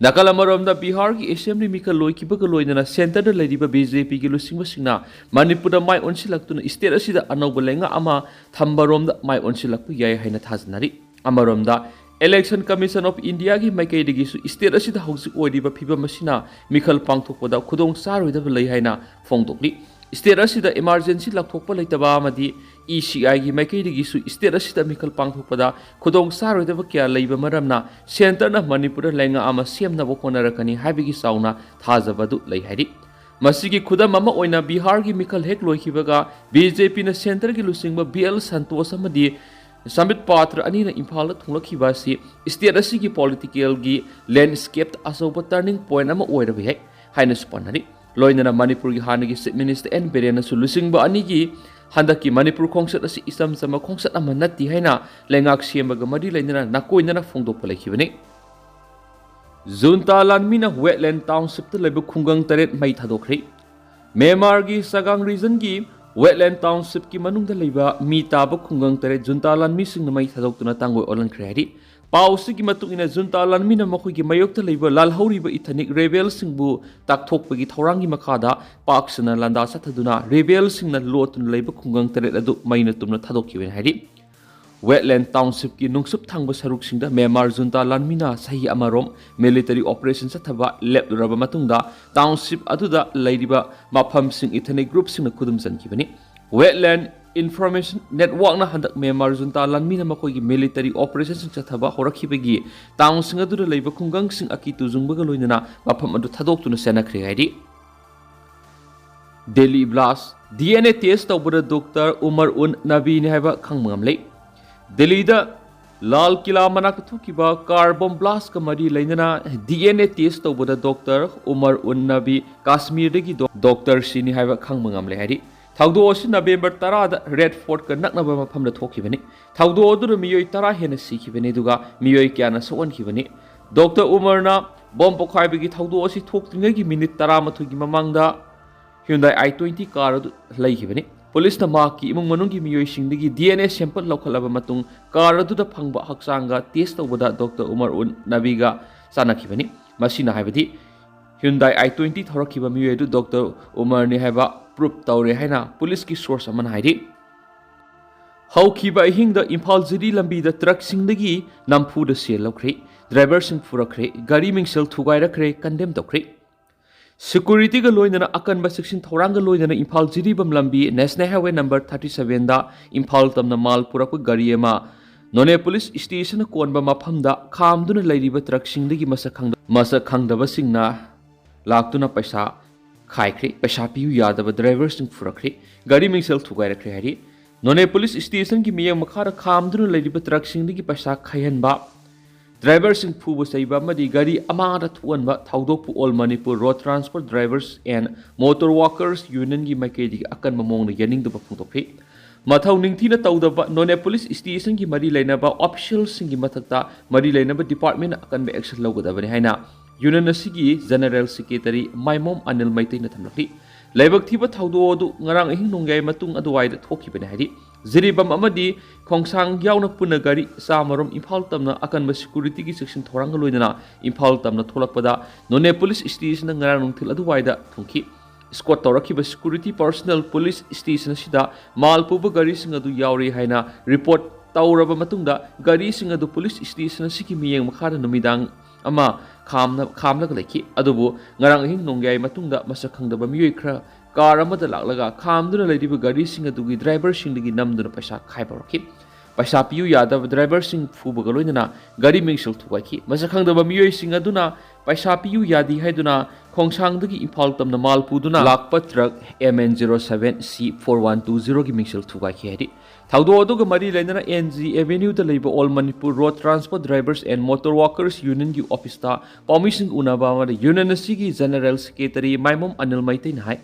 ꯅꯥꯀꯜ ꯑꯃꯔꯣꯝꯗ ꯕꯤꯍꯥꯔꯒꯤ ꯑꯦꯁꯦꯝꯕ꯭ꯂꯤ ꯃꯤꯈꯜ ꯂꯣꯏꯈꯤꯕꯒ ꯂꯣꯏꯅꯅ ꯁꯦꯟꯇꯔꯗ ꯂꯩꯔꯤꯕ ꯕꯤ ꯖꯦ ꯄꯤꯒꯤ ꯂꯨꯆꯤꯡꯕꯁꯤꯡꯅ ꯃꯅꯤꯄꯨꯔꯗ ꯃꯥꯏ ꯑꯣꯟꯁꯤꯜꯂꯛꯇꯨꯅ ꯁ꯭ꯇꯦꯠ ꯑꯁꯤꯗ ꯑꯅꯧꯕ ꯂꯩꯉꯥꯛ ꯑꯃ ꯊꯝꯕꯔꯣꯝꯗ ꯃꯥꯏ ꯑꯣꯟꯁꯤꯜꯂꯛꯄ ꯌꯥꯏ ꯍꯥꯏꯅ ꯊꯥꯖꯅꯔꯤ꯫ ꯑꯃꯔꯣꯝꯗ Election Commission of Indiaꯒꯤ ꯃꯥꯏꯀꯩꯗꯒꯤꯁꯨ ꯁ꯭ꯇꯦꯠ ꯑꯁꯤꯗ ꯍꯧꯖꯤꯛ ꯑꯣꯏꯔꯤꯕ ꯐꯤꯕꯝ ꯑꯁꯤꯅ ꯃꯤꯈꯜ ꯄꯥꯡꯊꯣꯛꯄꯗ ꯈꯨꯗꯣꯡ ꯆꯥꯔꯣꯏꯗꯕ ꯂꯩ ꯍꯥꯏꯅ ꯐꯣꯡꯗꯣꯛꯂꯤ꯫ ꯁ꯭ꯇꯦꯠ ꯑꯁꯤꯗ ꯏꯃꯥꯔꯖꯦꯟꯁꯤ ꯂꯥꯎꯊꯣꯛꯄ ꯂꯩꯇꯕ ꯑꯃꯗꯤ ꯏ ꯁꯤ ꯑꯥꯏꯒꯤ ꯃꯥꯏꯀꯩꯗꯒꯤꯁꯨ ꯁ꯭ꯇꯦꯠ ꯑꯁꯤꯗ ꯃꯤꯈꯜ ꯄꯥꯡꯊꯣꯛꯄꯗ ꯈꯨꯗꯣꯡ ꯆꯥꯔꯣꯏꯗꯕ ꯀꯌꯥ ꯂꯩꯕ ꯃꯔꯝꯅ ꯁꯦꯟꯇꯔꯅ ꯃꯅꯤꯄꯨꯔꯗ ꯂꯩꯉꯥꯛ ꯑꯃ ꯁꯦꯝꯅꯕ ꯍꯣꯠꯅꯔꯛꯀꯅꯤ ꯍꯥꯏꯕꯒꯤ ꯆꯥꯎꯅ ꯊꯥꯖꯕ ꯑꯗꯨ ꯂꯩ ꯍꯥꯏꯔꯤ꯫ ꯃꯁꯤꯒꯤ ꯈꯨꯗꯝ ꯑꯃ ꯑꯣꯏꯅ ꯕꯤꯍꯥꯔꯒꯤ ꯃꯤꯈꯜ ꯍꯦꯛ ꯂꯣꯏꯈꯤꯕꯒ ꯕꯤ ꯖꯦ ꯄꯤꯅ ꯁꯦꯟꯇꯔꯒꯤ ꯂꯨꯆꯤꯡꯕ ꯕꯤ ꯑꯦꯜ ꯁꯟꯇꯣꯁ ꯑꯃꯗꯤ ꯁꯝꯕꯤꯠ ꯄꯥꯇ꯭ꯔ ꯑꯅꯤꯅ ꯏꯝꯐꯥꯜꯗ ꯊꯨꯡꯂꯛꯈꯤꯕ ꯑꯁꯤ ꯁ꯭ꯇꯦꯠ ꯑꯁꯤꯒꯤ ꯄꯣꯂꯤꯇꯤꯀꯦꯜꯒꯤ ꯂꯦꯟꯁ꯭ꯀꯦꯞꯇ ꯑꯆꯧꯕ ꯇꯔꯅꯤꯡ ꯄꯣꯏꯟꯠ ꯑꯃ ꯑꯣꯏꯔꯕ ꯌꯥꯏ ꯍꯥꯏꯅꯁꯨ ꯄꯟꯅꯔꯤ꯫ ꯂꯣꯏꯅꯅ ꯃꯅꯤꯄꯨꯔꯒꯤ ꯍꯥꯟꯅꯒꯤ ꯆꯤꯞ ꯃꯤꯅꯤꯁꯇꯔ ꯑꯦꯟ ꯕꯤꯔꯦꯟꯅꯁꯨ ꯂꯨꯆꯤꯡꯕ ꯑꯅꯤꯒꯤ ꯍꯟꯗꯛꯀꯤ ꯃꯅꯤꯄꯨꯔ ꯈꯣꯡꯆꯠ ꯑꯁꯤ ꯏꯆꯝ ꯆꯝꯕ ꯈꯣꯡꯆꯠ ꯑꯃ ꯅꯠꯇꯦ ꯍꯥꯏꯅ ꯂꯩꯉꯥꯛ ꯁꯦꯝꯕꯒ ꯃꯔꯤ ꯂꯩꯅꯅ ꯅꯥꯀꯣꯏꯅꯅ ꯐꯣꯡꯗꯣꯛꯄ ꯂꯩꯈꯤꯕꯅꯤ꯫ ꯖꯨꯟꯇꯥ ꯂꯥꯟꯃꯤꯅ ꯋꯦꯠꯂꯦꯟ ꯇꯥꯎꯟꯁꯤꯞꯇ ꯂꯩꯕ ꯈꯨꯡꯒꯪ ꯇꯔꯦꯠ ꯃꯩ ꯊꯥꯗꯣꯛꯈ꯭ꯔꯦ꯫ ꯃ꯭ꯌꯥꯟꯃꯥꯔꯒꯤ ꯆꯥꯒꯥꯡ ꯔꯤꯖꯟꯒꯤ ꯋꯦꯠꯂꯦꯟ ꯇꯥꯎꯟꯁꯤꯞꯀꯤ ꯃꯅꯨꯡꯗ ꯂꯩꯕ ꯃꯤ ꯇꯥꯕ ꯈꯨꯡꯒꯪ ꯇꯔꯦꯠ ꯖꯨꯟꯇꯥ ꯂꯥꯟꯃꯤꯁꯤꯡꯅ ꯃꯩ ꯊꯥꯗꯣꯛꯇꯨꯅ ꯇꯥꯡꯒꯣꯏ ꯑꯣꯜꯍꯟꯈ꯭ꯔꯦ ꯍꯥꯏꯔꯤ꯫ ꯄꯥꯎ ꯑꯁꯤꯒꯤ ꯃꯇꯨꯡ ꯏꯟꯅ ꯖꯨꯟꯇꯥ ꯂꯥꯟꯃꯤꯅ ꯃꯈꯣꯏꯒꯤ ꯃꯥꯌꯣꯛꯇ ꯂꯩꯕ ꯂꯥꯜꯍꯧꯔꯤꯕ ꯏꯊꯅꯤꯛ ꯔꯦꯕꯦꯜꯁꯤꯡꯕꯨ ꯇꯥꯛꯊꯣꯛꯄꯒꯤ ꯊꯧꯔꯥꯡꯒꯤ ꯃꯈꯥꯗ ꯄꯥꯛ ꯁꯟꯅ ꯂꯥꯟꯗꯥ ꯆꯠꯊꯗꯨꯅ ꯔꯦꯕꯦꯜꯁꯤꯡꯅ ꯂꯣꯠꯇꯨꯅ ꯂꯩꯕ ꯈꯨꯡꯒꯪ ꯇꯔꯦꯠ ꯑꯗꯨ ꯃꯩꯅ ꯇꯨꯝꯅ ꯊꯥꯗꯣꯛꯈꯤꯕꯅꯤ ꯍꯥꯏꯔꯤ꯫ ꯋꯦꯠꯂꯦꯟ ꯇꯥꯎꯟꯁꯤꯞꯀꯤ ꯅꯨꯡꯁꯨꯞ ꯊꯪꯕ ꯁꯔꯨꯛꯁꯤꯡꯗ ꯃ꯭ꯌꯥꯟꯃꯥꯔ ꯖꯨꯟꯇꯥ ꯂꯥꯟꯃꯤꯅ ꯆꯍꯤ ꯑꯃꯔꯣꯝ ꯃꯤꯂꯤꯇꯔꯤ ꯑꯣꯄꯔꯦꯁꯟ ꯆꯠꯊꯕ ꯂꯦꯞꯂꯨꯔꯕ ꯃꯇꯨꯡꯗ ꯇꯥꯎꯟꯁꯤꯞ ꯑꯗꯨꯗ ꯂꯩꯔꯤꯕ ꯃꯐꯝꯁꯤꯡ ꯏꯊꯅꯤꯛ ꯒ꯭ꯔꯨꯞꯁꯤꯡꯅ ꯈꯨꯗꯨꯝ ꯆꯟꯈꯤꯕꯅꯤ꯫ ꯋꯦꯠꯂꯦꯟ ꯏꯟꯐꯣꯔꯃꯦꯁꯟ ꯅꯦꯠꯋꯥꯛꯅ ꯍꯟꯗꯛ ꯃ꯭ꯌꯥꯟꯃꯥꯔ ꯖꯨꯟꯇꯥ ꯂꯥꯟꯃꯤꯅ ꯃꯈꯣꯏꯒꯤ ꯃꯤꯂꯤꯇꯔꯤ ꯑꯣꯄꯔꯦꯁꯟꯁꯤꯡ ꯆꯠꯊꯕ ꯍꯧꯔꯛꯈꯤꯕꯒꯤ ꯇꯥꯎꯟꯁꯤꯡ ꯑꯗꯨꯗ ꯂꯩꯕ ꯈꯨꯡꯒꯪꯁꯤꯡ ꯑꯀꯤ ꯇꯨꯖꯨꯡꯕꯒ ꯂꯣꯏꯅꯅ ꯃꯐꯝ ꯑꯗꯨ ꯊꯥꯗꯣꯛꯇꯨꯅ ꯆꯦꯟꯅꯈ꯭ꯔꯦ ꯍꯥꯏꯔꯤ꯫ Delhi blast, D N A test ꯇꯧꯕꯗ ꯗꯣꯛꯇꯔ ꯎꯃꯔ ꯎꯟ ꯅꯕꯤꯅꯤ ꯍꯥꯏꯕ ꯈꯪꯕ ꯉꯝꯂꯦ꯫ ꯗꯦꯜꯂꯤꯗ ꯂꯥꯜ ꯀꯤꯂꯥ ꯃꯅꯥꯛꯇ ꯊꯣꯛꯈꯤꯕ ꯀꯥꯔ ꯕꯣꯝ ꯕ꯭ꯂꯥꯁꯀ ꯃꯔꯤ ꯂꯩꯅꯅ ꯗꯤ ꯑꯦꯟ ꯑꯦ ꯇꯦꯁ ꯇꯧꯕꯗ ꯗꯣꯛꯇꯔ ꯎꯃꯔ ꯎꯟ ꯅꯕꯤ ꯀꯥꯁꯃꯤꯔꯗꯒꯤ ꯗꯣ-, ꯗꯣꯛꯇꯔꯁꯤꯅꯤ ꯍꯥꯏꯕ ꯈꯪꯕ ꯉꯝꯂꯦ ꯍꯥꯏꯔꯤ꯫ ꯊꯧꯗꯣꯛ ꯑꯁꯤ ꯅꯕꯦꯝꯕꯔ ꯇꯔꯥꯗ ꯔꯦꯗ ꯐꯣꯔꯠꯀ ꯅꯛꯅꯕ ꯃꯐꯝꯗ ꯊꯣꯛꯈꯤꯕꯅꯤ꯫ ꯊꯧꯗꯣꯛ ꯑꯗꯨꯗ ꯃꯤꯑꯣꯏ ꯇꯔꯥ ꯍꯦꯟꯅ ꯁꯤꯈꯤꯕꯅꯤ, ꯑꯗꯨꯒ ꯃꯤꯑꯣꯏ ꯀꯌꯥꯅ ꯁꯣꯛꯍꯟꯈꯤꯕꯅꯤ꯫ ꯗꯣꯛꯇꯔ ꯎꯃꯔꯅ ꯕꯣꯝ ꯄꯣꯈꯥꯏꯕꯒꯤ ꯊꯧꯗꯣꯛ ꯑꯁꯤ ꯊꯣꯛꯇ꯭ꯔꯤꯉꯩꯒꯤ ꯃꯤꯅꯤꯠ ꯇꯔꯥꯃꯥꯊꯣꯏꯒꯤ ꯃꯃꯥꯡꯗ ꯍ꯭ꯌꯨꯟꯗꯥꯏ ꯑꯥꯏ ꯇ꯭ꯋꯦꯟꯇꯤ ꯀꯥꯔ ꯑꯗꯨ ꯂꯩꯈꯤꯕꯅꯤ꯫ ꯄꯨꯂꯤꯁꯅ ꯃꯍꯥꯛꯀꯤ ꯏꯃꯨꯡ ꯃꯅꯨꯡꯒꯤ ꯃꯤꯑꯣꯏꯁꯤꯡꯗꯒꯤ ꯗꯤ ꯑꯦꯟ ꯑꯦ ꯁꯦꯝꯄꯜ ꯂꯧꯈꯠꯂꯕ ꯃꯇꯨꯡ ꯀꯥꯔ ꯑꯗꯨꯗ ꯐꯪꯕ ꯍꯛꯆꯥꯡꯒ ꯇꯦꯁ ꯇꯧꯕꯗ ꯗꯣꯛꯇꯔ ꯎꯃꯔ ꯎꯟ ꯅꯕꯤꯒ ꯆꯥꯟꯅꯈꯤꯕꯅꯤ꯫ ꯃꯁꯤꯅ ꯍꯥꯏꯕꯗꯤ ꯍ꯭ꯌꯨꯟꯗꯥꯏ ꯑꯥꯏ ꯇ꯭ꯋꯦꯟꯇꯤ ꯊꯧꯔꯛꯈꯤꯕ ꯃꯤꯑꯣꯏ ꯑꯗꯨ ꯗꯣꯛꯇꯔ ꯎꯃꯔꯅꯤ ꯍꯥꯏꯕ ꯄ꯭ꯔꯨꯞ ꯇꯧꯔꯦ ꯍꯥꯏꯅ ꯄꯨꯂꯤꯁꯀꯤ ꯁꯣꯔꯁ ꯑꯃꯅ ꯍꯥꯏꯔꯤ꯫ ꯍꯧꯈꯤꯕ ꯑꯍꯤꯡꯗ ꯏꯝꯐꯥꯜ ꯖꯤꯔꯤ ꯂꯝꯕꯤꯗ ꯇ꯭ꯔꯛꯁꯤꯡꯗꯒꯤ ꯅꯝꯐꯨꯗ ꯁꯦꯜ ꯂꯧꯈ꯭ꯔꯦ, ꯗ꯭ꯔꯥꯏꯚꯔꯁꯤꯡ ꯐꯨꯔꯛꯈ꯭ꯔꯦ, ꯒꯥꯔꯤ ꯃꯤꯡꯁꯦꯜ ꯊꯨꯒꯥꯏꯔꯛꯈ꯭ꯔꯦ, ꯀꯟꯗꯦꯝ ꯇꯧꯈ꯭ꯔꯦ꯫ ꯁꯦꯀ꯭ꯌꯨꯔꯤꯇꯤꯒ ꯂꯣꯏꯅꯅ ꯑꯀꯟꯕ ꯆꯦꯛꯁꯤꯟ ꯊꯧꯔꯥꯡꯒ ꯂꯣꯏꯅꯅ ꯏꯝꯐꯥꯜ ꯖꯤꯔꯤꯕꯥꯝ ꯂꯝꯕꯤ ꯅꯦꯁꯅꯦꯜ ꯍꯥꯏꯋꯦ ꯅꯝꯕꯔ ꯊꯥꯔꯇꯤ ꯁꯚꯦꯟꯗ ꯏꯝꯐꯥꯜ ꯇꯝꯅ ꯃꯥꯜ ꯄꯨꯔꯛꯄ ꯒꯥꯔꯤ ꯑꯃ ꯅꯣꯅꯦ ꯄꯨꯂꯤꯁ ꯁ꯭ꯇꯦꯁꯟꯅ ꯀꯣꯟꯕ ꯃꯐꯝꯗ ꯈꯥꯝꯗꯨꯅ ꯂꯩꯔꯤꯕ ꯇ꯭ꯔꯛꯁꯤꯡꯗꯒꯤ ꯃꯁꯛ ꯈꯪꯗ-, ꯃꯁꯛ ꯈꯪꯗꯕꯁꯤꯡꯅ ꯂꯥꯛꯇꯨꯅ ꯄꯩꯁꯥ ꯈꯥꯏꯈ꯭ꯔꯦ, ꯄꯩꯁꯥ ꯄꯤꯌꯨ ꯌꯥꯗꯕ ꯗ꯭ꯔꯥꯏꯚꯔꯁꯤꯡ ꯐꯨꯔꯛꯈ꯭ꯔꯦ, ꯒꯥꯔꯤ ꯃꯤꯡꯁꯦꯜ ꯊꯨꯒꯥꯏꯔꯛꯈ꯭ꯔꯦ ꯍꯥꯏꯔꯤ꯫ ꯅꯣꯅꯦ ꯄꯨꯂꯤꯁ ꯁ꯭ꯇꯦꯁꯟꯒꯤ ꯃꯤꯠꯌꯦꯡ ꯃꯈꯥꯗ ꯈꯥꯝꯗꯨꯅ ꯂꯩꯔꯤꯕ ꯇ꯭ꯔꯛꯁꯤꯡꯗꯒꯤ ꯄꯩꯁꯥ ꯈꯥꯏꯍꯟꯕ, ꯗ꯭ꯔꯥꯏꯚꯔꯁꯤꯡ ꯐꯨꯕ ꯆꯩꯕ ꯑꯃꯗꯤ ꯒꯥꯔꯤ ꯑꯃꯥꯡꯗ ꯊꯣꯛꯍꯟꯕ ꯊꯧꯗꯣꯛꯄꯨ All Manipur Road Transport Drivers and Motor Workers Unionꯒꯤ ꯃꯥꯏꯀꯩꯗꯒꯤ ꯑꯀꯟꯕ ꯃꯑꯣꯡꯗ ꯌꯥꯅꯤꯡꯗꯕ ꯐꯣꯡꯗꯣꯛꯈꯤ꯫ ꯃꯊꯧ ꯅꯤꯡꯊꯤꯅ ꯇꯧꯗꯕ ꯅꯣꯅꯦ ꯄꯨꯂꯤꯁ ꯁ꯭ꯇꯦꯁꯟꯒꯤ ꯃꯔꯤ ꯂꯩꯅꯕ ꯑꯣꯐꯤꯁꯤꯌꯦꯜꯁꯤꯡꯒꯤ ꯃꯊꯛꯇ ꯃꯔꯤ ꯂꯩꯅꯕ ꯗꯤꯄꯥꯔꯠꯃꯦꯟꯅ ꯑꯀꯟꯕ ꯑꯦꯛꯁꯟ ꯂꯧꯒꯗꯕꯅꯤ ꯍꯥꯏꯅ ꯌꯨꯅꯤꯌꯟ ꯑꯁꯤꯒꯤ ꯖꯦꯅꯔꯦꯜ ꯁꯦꯀ꯭ꯔꯦꯇꯔꯤ ꯃꯥꯏꯃꯣꯝ ꯑꯅꯤꯜ ꯃꯩꯇꯩꯅ ꯊꯝꯂꯛꯂꯤ꯫ ꯂꯥꯏꯕꯛ ꯊꯤꯕ ꯊꯧꯗꯣꯛ ꯑꯗꯨ ꯉꯔꯥꯡ ꯑꯍꯤꯡ ꯅꯣꯡꯌꯥꯏ ꯃꯇꯨꯡ ꯑꯗꯨꯋꯥꯏꯗ ꯊꯣꯛꯈꯤꯕꯅꯤ ꯍꯥꯏꯔꯤ꯫ ꯖꯤꯔꯤꯕꯥꯝ ꯑꯃꯗꯤ ꯈꯣꯡꯁꯥꯡ ꯌꯥꯎꯅ ꯄꯨꯟꯅ ꯒꯥꯔꯤ ꯆꯥꯝꯃꯔꯣꯝ ꯏꯝꯐꯥꯜ ꯇꯝꯅ ꯑꯀꯟꯕ ꯁꯦꯀ꯭ꯌꯨꯔꯤꯇꯤꯒꯤ ꯆꯦꯛꯁꯤꯟ ꯊꯧꯔꯥꯡꯒ ꯂꯣꯏꯅꯅ ꯏꯝꯐꯥꯜ ꯇꯝꯅ ꯊꯣꯛꯂꯛꯄꯗ ꯅꯣꯅꯦ ꯄꯨꯂꯤꯁ ꯁ꯭ꯇꯦꯁꯟꯗ ꯉꯔꯥꯡ ꯅꯨꯡꯊꯤꯜ ꯑꯗꯨꯋꯥꯏꯗ ꯊꯨꯡꯈꯤ꯫ ꯏꯁꯀꯣꯔꯠ ꯇꯧꯔꯛꯈꯤꯕ ꯁꯦꯀ꯭ꯌꯨꯔꯤꯇꯤ ꯄꯔꯁꯣꯅꯦꯜ ꯄꯨꯂꯤꯁ ꯁ꯭ꯇꯦꯁꯟ ꯑꯁꯤꯗ ꯃꯥꯜ ꯄꯨꯕ ꯒꯥꯔꯤꯁꯤꯡ ꯑꯗꯨ ꯌꯥꯎꯔꯤ ꯍꯥꯏꯅ ꯔꯤꯄꯣꯔꯠ ꯇꯧꯔꯕ ꯃꯇꯨꯡꯗ ꯒꯥꯔꯤꯁꯤꯡ ꯑꯗꯨ ꯄꯨꯂꯤꯁ ꯁ꯭ꯇꯦꯁꯟ ꯑꯁꯤꯒꯤ ꯃꯤꯠꯌꯦꯡ ꯃꯈꯥꯗ ꯅꯨꯃꯤꯗꯥꯡ ꯑꯃ ꯈꯥꯝꯅ-, ꯈꯥꯝꯂꯒ ꯂꯩꯈꯤ꯫ ꯑꯗꯨꯕꯨ ꯉꯔꯥꯡ ꯑꯍꯤꯡ ꯅꯣꯡꯌꯥꯏ ꯃꯇꯨꯡꯗ ꯃꯁꯛ ꯈꯪꯗꯕ ꯃꯤꯑꯣꯏ ꯈꯔ ꯀꯥꯔ ꯑꯃꯗ ꯂꯥꯛꯂꯒ ꯈꯥꯝꯗꯨꯅ ꯂꯩꯔꯤꯕ ꯒꯥꯔꯤꯁꯤꯡ ꯑꯗꯨꯒꯤ ꯗ꯭ꯔꯥꯏꯚꯔꯁꯤꯡꯗꯒꯤ ꯅꯝꯗꯨꯅ ꯄꯩꯁꯥ ꯈꯥꯏꯕ ꯍꯧꯔꯛꯈꯤ꯫ ꯄꯩꯁꯥ ꯄꯤꯌꯨ ꯌꯥꯗꯕ ꯗ꯭ꯔꯥꯏꯚꯔꯁꯤꯡ ꯐꯨꯕꯒ ꯂꯣꯏꯅꯅ ꯒꯥꯔꯤ ꯃꯤꯡꯁꯦꯜ ꯊꯨꯒꯥꯏꯈꯤ꯫ ꯃꯁꯛ ꯈꯪꯗꯕ ꯃꯤꯑꯣꯏꯁꯤꯡ ꯑꯗꯨꯅ ꯄꯩꯁꯥ ꯄꯤꯌꯨ ꯌꯥꯗꯦ ꯍꯥꯏꯗꯨꯅ ꯈꯣꯡꯁꯥꯡꯗꯒꯤ ꯏꯝꯐꯥꯜ ꯇꯝꯅ ꯃꯥꯜ ꯄꯨꯗꯨꯅ ꯂꯥꯛꯄ truck M N zero seven C four one two zeroꯒꯤ ꯃꯤꯡꯁꯦꯜ ꯊꯨꯒꯥꯏꯈꯤ ꯍꯥꯏꯔꯤ꯫ ꯊꯧꯗꯣꯛ ꯑꯗꯨꯒ ꯃꯔꯤ ꯂꯩꯅꯅ N G Avenueꯗ ꯂꯩꯕ All Manipur Road Transport Drivers and Motor Workers Unionꯒꯤ ꯑꯣꯐꯤꯁꯇ ꯄꯥꯎꯃꯤꯁꯤꯡ ꯎꯅꯕ ꯑꯃꯗ ꯌꯨꯅꯤꯌꯟ ꯑꯁꯤꯒꯤ ꯖꯦꯅꯔꯦꯜ ꯁꯦꯀ꯭ꯔꯦꯇꯔꯤ ꯃꯥꯏꯃꯣꯝ ꯑꯅꯤꯜ ꯃꯩꯇꯩꯅ ꯍꯥꯏ,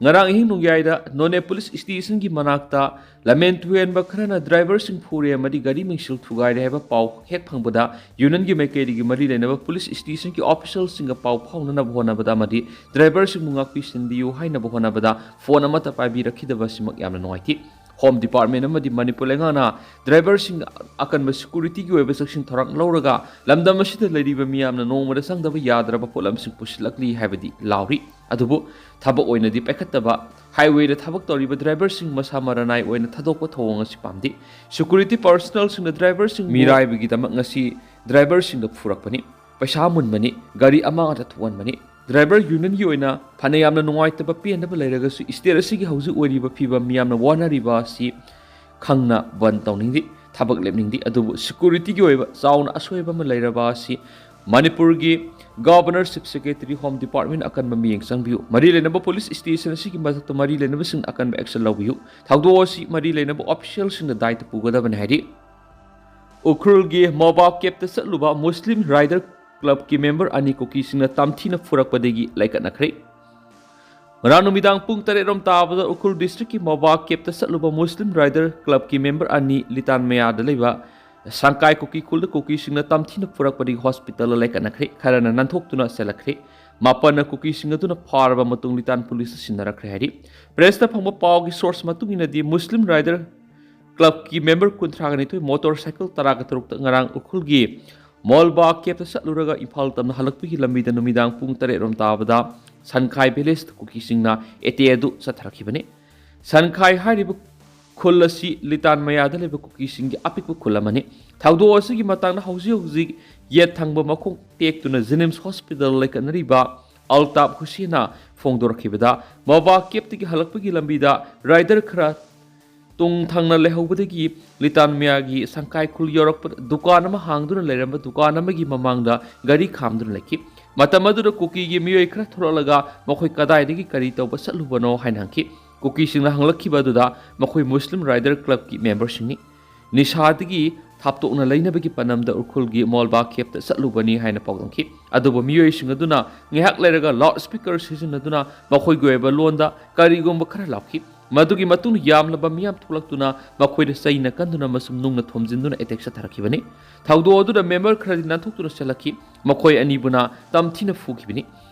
ꯉꯔꯥꯡ ꯑꯍꯤꯡ ꯅꯣꯡꯌꯥꯏꯗ ꯅꯣꯅꯦ ꯄꯨꯂꯤꯁ ꯁ꯭ꯇꯦꯁꯟꯒꯤ ꯃꯅꯥꯛꯇ ꯂꯝꯍꯦꯟ ꯇꯨꯍꯦꯟꯕ ꯈꯔꯅ ꯗ꯭ꯔꯥꯏꯚꯔꯁꯤꯡ ꯐꯨꯔꯦ ꯑꯃꯗꯤ ꯒꯥꯔꯤ ꯃꯤꯡꯁꯦꯜ ꯊꯨꯒꯥꯏꯔꯦ ꯍꯥꯏꯕ ꯄꯥꯎ ꯍꯦꯛ ꯐꯪꯕꯗ ꯌꯨꯅꯤꯌꯟꯒꯤ ꯃꯥꯏꯀꯩꯗꯒꯤ ꯃꯔꯤ ꯂꯩꯅꯕ ꯄꯨꯂꯤꯁ ꯁ꯭ꯇꯦꯁꯟꯒꯤ ꯑꯣꯐꯤꯁꯤꯌꯦꯜꯁꯤꯡꯒ ꯄꯥꯎ ꯐꯥꯎꯅꯅꯕ ꯍꯣꯠꯅꯕꯗ ꯑꯃꯗꯤ ꯗ꯭ꯔꯥꯏꯚꯔꯁꯤꯡꯕꯨ ꯉꯥꯛꯄꯤ ꯁꯦꯟꯕꯤꯌꯨ ꯍꯥꯏꯅꯕ ꯍꯣꯠꯅꯕꯗ ꯐꯣꯟ ꯑꯃꯠꯇ ꯄꯥꯏꯕꯤꯔꯛꯈꯤꯗꯕ ꯑꯁꯤꯃꯛ ꯌꯥꯝꯅ ꯅꯨꯡꯉꯥꯏꯇꯦ꯫ ꯍꯣꯝ ꯗꯤꯄꯥꯔꯠꯃꯦꯟ ꯑꯃꯗꯤ ꯃꯅꯤꯄꯨꯔ ꯂꯩꯉꯥꯛꯅ ꯗ꯭ꯔꯥꯏꯚꯔꯁꯤꯡ ꯑꯀꯟꯕ ꯁꯦꯀ꯭ꯌꯨꯔꯤꯇꯤꯒꯤ ꯑꯣꯏꯕ ꯆꯦꯛꯁꯤꯟ ꯊꯧꯔꯥꯡ ꯂꯧꯔꯒ ꯂꯝꯗꯝ ꯑꯁꯤꯗ ꯂꯩꯔꯤꯕ ꯃꯤꯌꯥꯝꯅ ꯅꯣꯡꯃꯗ ꯆꯪꯗꯕ ꯌꯥꯗ꯭ꯔꯕ ꯄꯣꯠꯂꯝꯁꯤꯡ ꯄꯨꯁꯤꯜꯂꯛꯂꯤ ꯍꯥꯏꯕꯗꯤ ꯂꯥꯎꯔꯤ꯫ ꯑꯗꯨꯕꯨ ꯊꯕꯛ ꯑꯣꯏꯅꯗꯤ ꯄꯥꯏꯈꯠꯇꯕ, ꯍꯥꯏꯋꯦꯗ ꯊꯕꯛ ꯇꯧꯔꯤꯕ ꯗ꯭ꯔꯥꯏꯚꯔꯁꯤꯡ ꯃꯁꯥ ꯃꯔꯅꯥꯏ ꯑꯣꯏꯅ ꯊꯥꯗꯣꯛꯄ ꯊꯧꯑꯣꯡ ꯑꯁꯤ ꯄꯥꯝꯗꯦ꯫ ꯁꯦꯀ꯭ꯌꯨꯔꯤꯇꯤ ꯄꯔꯁꯣꯅꯦꯜꯁꯤꯡꯅ ꯗ꯭ꯔꯥꯏꯚꯔꯁꯤꯡꯕꯨ ꯃꯤꯔꯥꯏꯕꯒꯤꯗꯃꯛ ꯉꯁꯤ ꯗ꯭ꯔꯥꯏꯚꯔꯁꯤꯡꯗ ꯐꯨꯔꯛꯄꯅꯤ, ꯄꯩꯁꯥ ꯃꯨꯟꯕꯅꯤ, ꯒꯥꯔꯤ ꯑꯃꯥꯡꯗ ꯊꯣꯛꯍꯟꯕꯅꯤ꯫ ꯗ꯭ꯔꯥꯏꯚꯔ ꯌꯨꯅꯤꯌꯟꯒꯤ ꯑꯣꯏꯅ ꯐꯅ ꯌꯥꯝꯅ ꯅꯨꯡꯉꯥꯏꯇꯕ ꯄꯦꯟꯗꯕ ꯂꯩꯔꯒꯁꯨ, ꯁ꯭ꯇꯦꯠ ꯑꯁꯤꯒꯤ ꯍꯧꯖꯤꯛ ꯑꯣꯏꯔꯤꯕ ꯐꯤꯕꯝ ꯃꯤꯌꯥꯝꯅ ꯋꯥꯅꯔꯤꯕ ꯑꯁꯤ ꯈꯪꯅ ꯕꯟ ꯇꯧꯅꯤꯡꯗꯦ, ꯊꯕꯛ ꯂꯦꯞꯅꯤꯡꯗꯦ꯫ ꯑꯗꯨꯕꯨ ꯁꯦꯀ꯭ꯌꯨꯔꯤꯇꯤꯒꯤ ꯑꯣꯏꯕ ꯆꯥꯎꯅ ꯑꯁꯣꯏꯕ ꯑꯃ ꯂꯩꯔꯕ ꯑꯁꯤ ꯃꯅꯤꯄꯨꯔꯒꯤ governor, chief secretary, home department ꯑꯀꯟꯕ ꯃꯤꯠꯌꯦꯡ ꯆꯪꯕꯤꯌꯨ꯫ ꯃꯔꯤ ꯂꯩꯅꯕ ꯄꯨꯂꯤꯁ ꯁ꯭ꯇꯦꯁꯟ ꯑꯁꯤꯒꯤ ꯃꯊꯛꯇ ꯃꯔꯤ ꯂꯩꯅꯕꯁꯤꯡꯅ ꯑꯀꯟꯕ ꯑꯦꯛꯁꯟ ꯂꯧꯕꯤꯌꯨ꯫ ꯊꯧꯗꯣꯛ ꯑꯁꯤ ꯃꯔꯤ ꯂꯩꯅꯕ ꯑꯣꯐꯤꯁꯤꯌꯦꯜꯁꯤꯡꯅ ꯗꯥꯏꯇ ꯄꯨꯒꯗꯕꯅꯤ ꯍꯥꯏꯔꯤ꯫ ꯎꯈ꯭ꯔꯨꯜꯒꯤ ꯃꯣꯕꯥ ꯀꯦꯞꯇ ꯆꯠꯂꯨꯕ ꯃꯨꯁꯂꯤꯝ ꯔꯥꯏꯗꯔ ꯀ꯭ꯂꯕꯀꯤ ꯃꯦꯝꯕꯔ ꯑꯅꯤ ꯀꯨꯀꯤꯁꯤꯡꯅ ꯇꯝꯊꯤꯅ ꯐꯨꯔꯛꯄꯗꯒꯤ ꯂꯥꯏꯀꯠꯅꯈ꯭ꯔꯦ꯫ ꯉꯔꯥꯡ ꯅꯨꯃꯤꯗꯥꯡ ꯄꯨꯡ ꯇꯔꯦꯠ ꯔꯣꯝ ꯇꯥꯕꯗ ꯎꯈ꯭ꯔꯨꯜ ꯗꯤꯁꯇ꯭ꯔꯤꯛꯀꯤ ꯃꯣꯕꯥ ꯀꯦꯞꯇ ꯆꯠꯂꯨꯕ ꯃꯨꯁꯂꯤꯝ ꯔꯥꯏꯗꯔ ꯀ꯭ꯂꯕꯀꯤ ꯃꯦꯝꯕꯔ ꯑꯅꯤ ꯂꯤꯇꯥꯟ ꯃꯌꯥꯗ ꯂꯩꯕ ꯁꯪꯀꯥꯏ ꯀꯨꯀꯤ ꯈꯨꯜꯗ ꯀꯨꯀꯤꯁꯤꯡꯅ ꯇꯝꯊꯤꯅ ꯐꯨꯔꯛꯄꯗꯒꯤ ꯍꯣꯁꯄꯤꯇꯥꯜꯗ ꯂꯥꯏꯀꯠꯅꯈ꯭ꯔꯦ꯫ ꯈꯔꯅ ꯅꯥꯟꯊꯣꯛꯇꯨꯅ ꯆꯦꯜꯂꯛꯈ꯭ꯔꯦ꯫ ꯃꯥꯄꯟꯅ ꯀꯨꯀꯤꯁꯤꯡ ꯑꯗꯨꯅ ꯐꯥꯔꯕ ꯃꯇꯨꯡ ꯂꯤꯇꯥꯟ ꯄꯨꯂꯤꯁꯇ ꯁꯤꯟꯅꯔꯛꯈ꯭ꯔꯦ ꯍꯥꯏꯔꯤ꯫ ꯄ꯭ꯔꯦꯁꯇ ꯐꯪꯕ ꯄꯥꯎꯒꯤ ꯁꯣꯔꯁ ꯃꯇꯨꯡ ꯏꯟꯅꯗꯤ ꯃꯨꯁꯂꯤꯝ ꯔꯥꯏꯗꯔ ꯀ꯭ꯂꯕꯀꯤ ꯃꯦꯝꯕꯔ ꯀꯨꯟꯊ꯭ꯔꯥꯒ ꯅꯤꯊꯣꯏ ꯃꯣꯇꯣꯔ ꯁꯥꯏꯀꯜ ꯇꯔꯥꯒ ꯇꯔꯨꯛꯇ ꯉꯔꯥꯡ ꯎꯈ꯭ꯔꯨꯜꯒꯤ ꯃꯣꯜꯕꯥ ꯀꯦꯞꯇ ꯆꯠꯂꯨꯔꯒ ꯏꯝꯐꯥꯜ ꯇꯝꯅ ꯍꯜꯂꯛꯄꯒꯤ ꯂꯝꯕꯤꯗ ꯅꯨꯃꯤꯗꯥꯡ ꯄꯨꯡ ꯇꯔꯦꯠ ꯔꯣꯝ ꯇꯥꯕꯗ ꯁꯟꯈꯥꯏ ꯚꯤꯂꯦꯖꯇ ꯀꯨꯀꯤꯁꯤꯡꯅ ꯑꯦꯇꯦꯛ ꯑꯗꯨ ꯆꯠꯊꯔꯛꯈꯤꯕꯅꯤ꯫ ꯁꯟꯈꯥꯏ ꯍꯥꯏꯔꯤꯕ ꯈꯨꯜ ꯑꯁꯤ ꯂꯤꯇꯥꯟ ꯃꯌꯥꯗ ꯂꯩꯕ ꯀꯨꯀꯤꯁꯤꯡꯒꯤ ꯑꯄꯤꯛꯄ ꯈꯨꯜ ꯑꯃꯅꯤ꯫ ꯊꯧꯗꯣꯛ ꯑꯁꯤꯒꯤ ꯃꯇꯥꯡꯗ ꯍꯧꯖꯤꯛ ꯍꯧꯖꯤꯛ ꯌꯦꯠ ꯊꯪꯕ ꯃꯈꯣꯡ ꯇꯦꯛꯇꯨꯅ ꯖꯦꯅꯤꯝꯁ ꯍꯣꯁꯄꯤꯇꯥꯜ ꯂꯩꯀꯠꯅꯔꯤꯕ ꯑꯜꯇꯥꯞ ꯍꯨꯁꯦꯟꯅ ꯐꯣꯡꯗꯣꯔꯛꯈꯤꯕꯗ, ꯃꯣꯕꯥ ꯀꯦꯞꯇꯒꯤ ꯍꯜꯂꯛꯄꯒꯤ ꯂꯝꯕꯤꯗ ꯔꯥꯏꯗꯔ ꯈꯔ ꯇꯨꯡ ꯊꯪꯅ ꯂꯩꯍꯧꯕꯗꯒꯤ ꯂꯤꯇꯥꯟ ꯃꯌꯥꯒꯤ ꯁꯪꯀꯥꯏ ꯈꯨꯜ ꯌꯧꯔꯛꯄꯗ ꯗꯨꯀꯥꯟ ꯑꯃ ꯍꯥꯡꯗꯨꯅ ꯂꯩꯔꯝꯕ ꯗꯨꯀꯥꯟ ꯑꯃꯒꯤ ꯃꯃꯥꯡꯗ ꯒꯥꯔꯤ ꯈꯥꯝꯗꯨꯅ ꯂꯩꯈꯤ꯫ ꯃꯇꯝ ꯑꯗꯨꯗ ꯀꯨꯀꯤꯒꯤ ꯃꯤꯑꯣꯏ ꯈꯔ ꯊꯣꯛꯂꯛꯂꯒ ꯃꯈꯣꯏ ꯀꯗꯥꯏꯗꯒꯤ ꯀꯔꯤ ꯇꯧꯕ ꯆꯠꯂꯨꯕꯅꯣ ꯍꯥꯏꯅ ꯍꯪꯈꯤ꯫ ꯀꯨꯀꯤꯁꯤꯡꯅ ꯍꯪꯂꯛꯈꯤꯕ ꯑꯗꯨꯗ ꯃꯈꯣꯏ ꯃꯨꯁꯂꯤꯝ ꯔꯥꯏꯗꯔ ꯀ꯭ꯂꯕꯀꯤ ꯃꯦꯝꯕꯔꯁꯤꯡꯅꯤ꯫ ꯅꯤꯁꯥꯗꯒꯤ ꯊꯥꯞꯇꯣꯛꯅ ꯂꯩꯅꯕꯒꯤ ꯄꯥꯟꯗꯝꯗ ꯎꯈ꯭ꯔꯨꯜꯒꯤ ꯃꯣꯜꯕꯥ ꯀꯦꯞꯇ ꯆꯠꯂꯨꯕꯅꯤ ꯍꯥꯏꯅ ꯄꯥꯎꯗꯝꯈꯤ꯫ ꯑꯗꯨꯕꯨ ꯃꯤꯑꯣꯏꯁꯤꯡ ꯑꯗꯨꯅ ꯉꯥꯏꯍꯥꯛ ꯂꯩꯔꯒ ꯂꯥꯎꯗ ꯁ꯭ꯄꯤꯀꯔ ꯁꯤꯖꯤꯟꯅꯗꯨꯅ ꯃꯈꯣꯏꯒꯤ ꯑꯣꯏꯕ ꯂꯣꯟꯗ ꯀꯔꯤꯒꯨꯝꯕ ꯈꯔ ꯂꯥꯎꯈꯤ꯫ ꯃꯗꯨꯒꯤ ꯃꯇꯨꯡꯗ ꯌꯥꯝꯂꯕ ꯃꯤꯌꯥꯝ ꯊꯣꯛꯂꯛꯇꯨꯅ ꯃꯈꯣꯏꯗ ꯆꯩꯅ ꯀꯟꯗꯨꯅ ꯑꯃꯁꯨꯡ ꯅꯨꯡꯅ ꯊꯣꯝꯖꯤꯟꯗꯨꯅ ꯑꯦꯇꯦꯛ ꯆꯠꯊꯔꯛꯈꯤꯕꯅꯤ꯫ ꯊꯧꯗꯣꯛ ꯑꯗꯨꯗ ꯃꯦꯝꯕꯔ ꯈꯔꯗꯤ ꯅꯥꯟꯊꯣꯛꯇꯨꯅ ꯆꯦꯜꯂꯛꯈꯤ꯫ ꯃꯈꯣꯏ ꯑꯅꯤꯕꯨꯅ ꯇꯝꯊꯤꯅ ꯐꯨꯈꯤꯕꯅꯤ꯫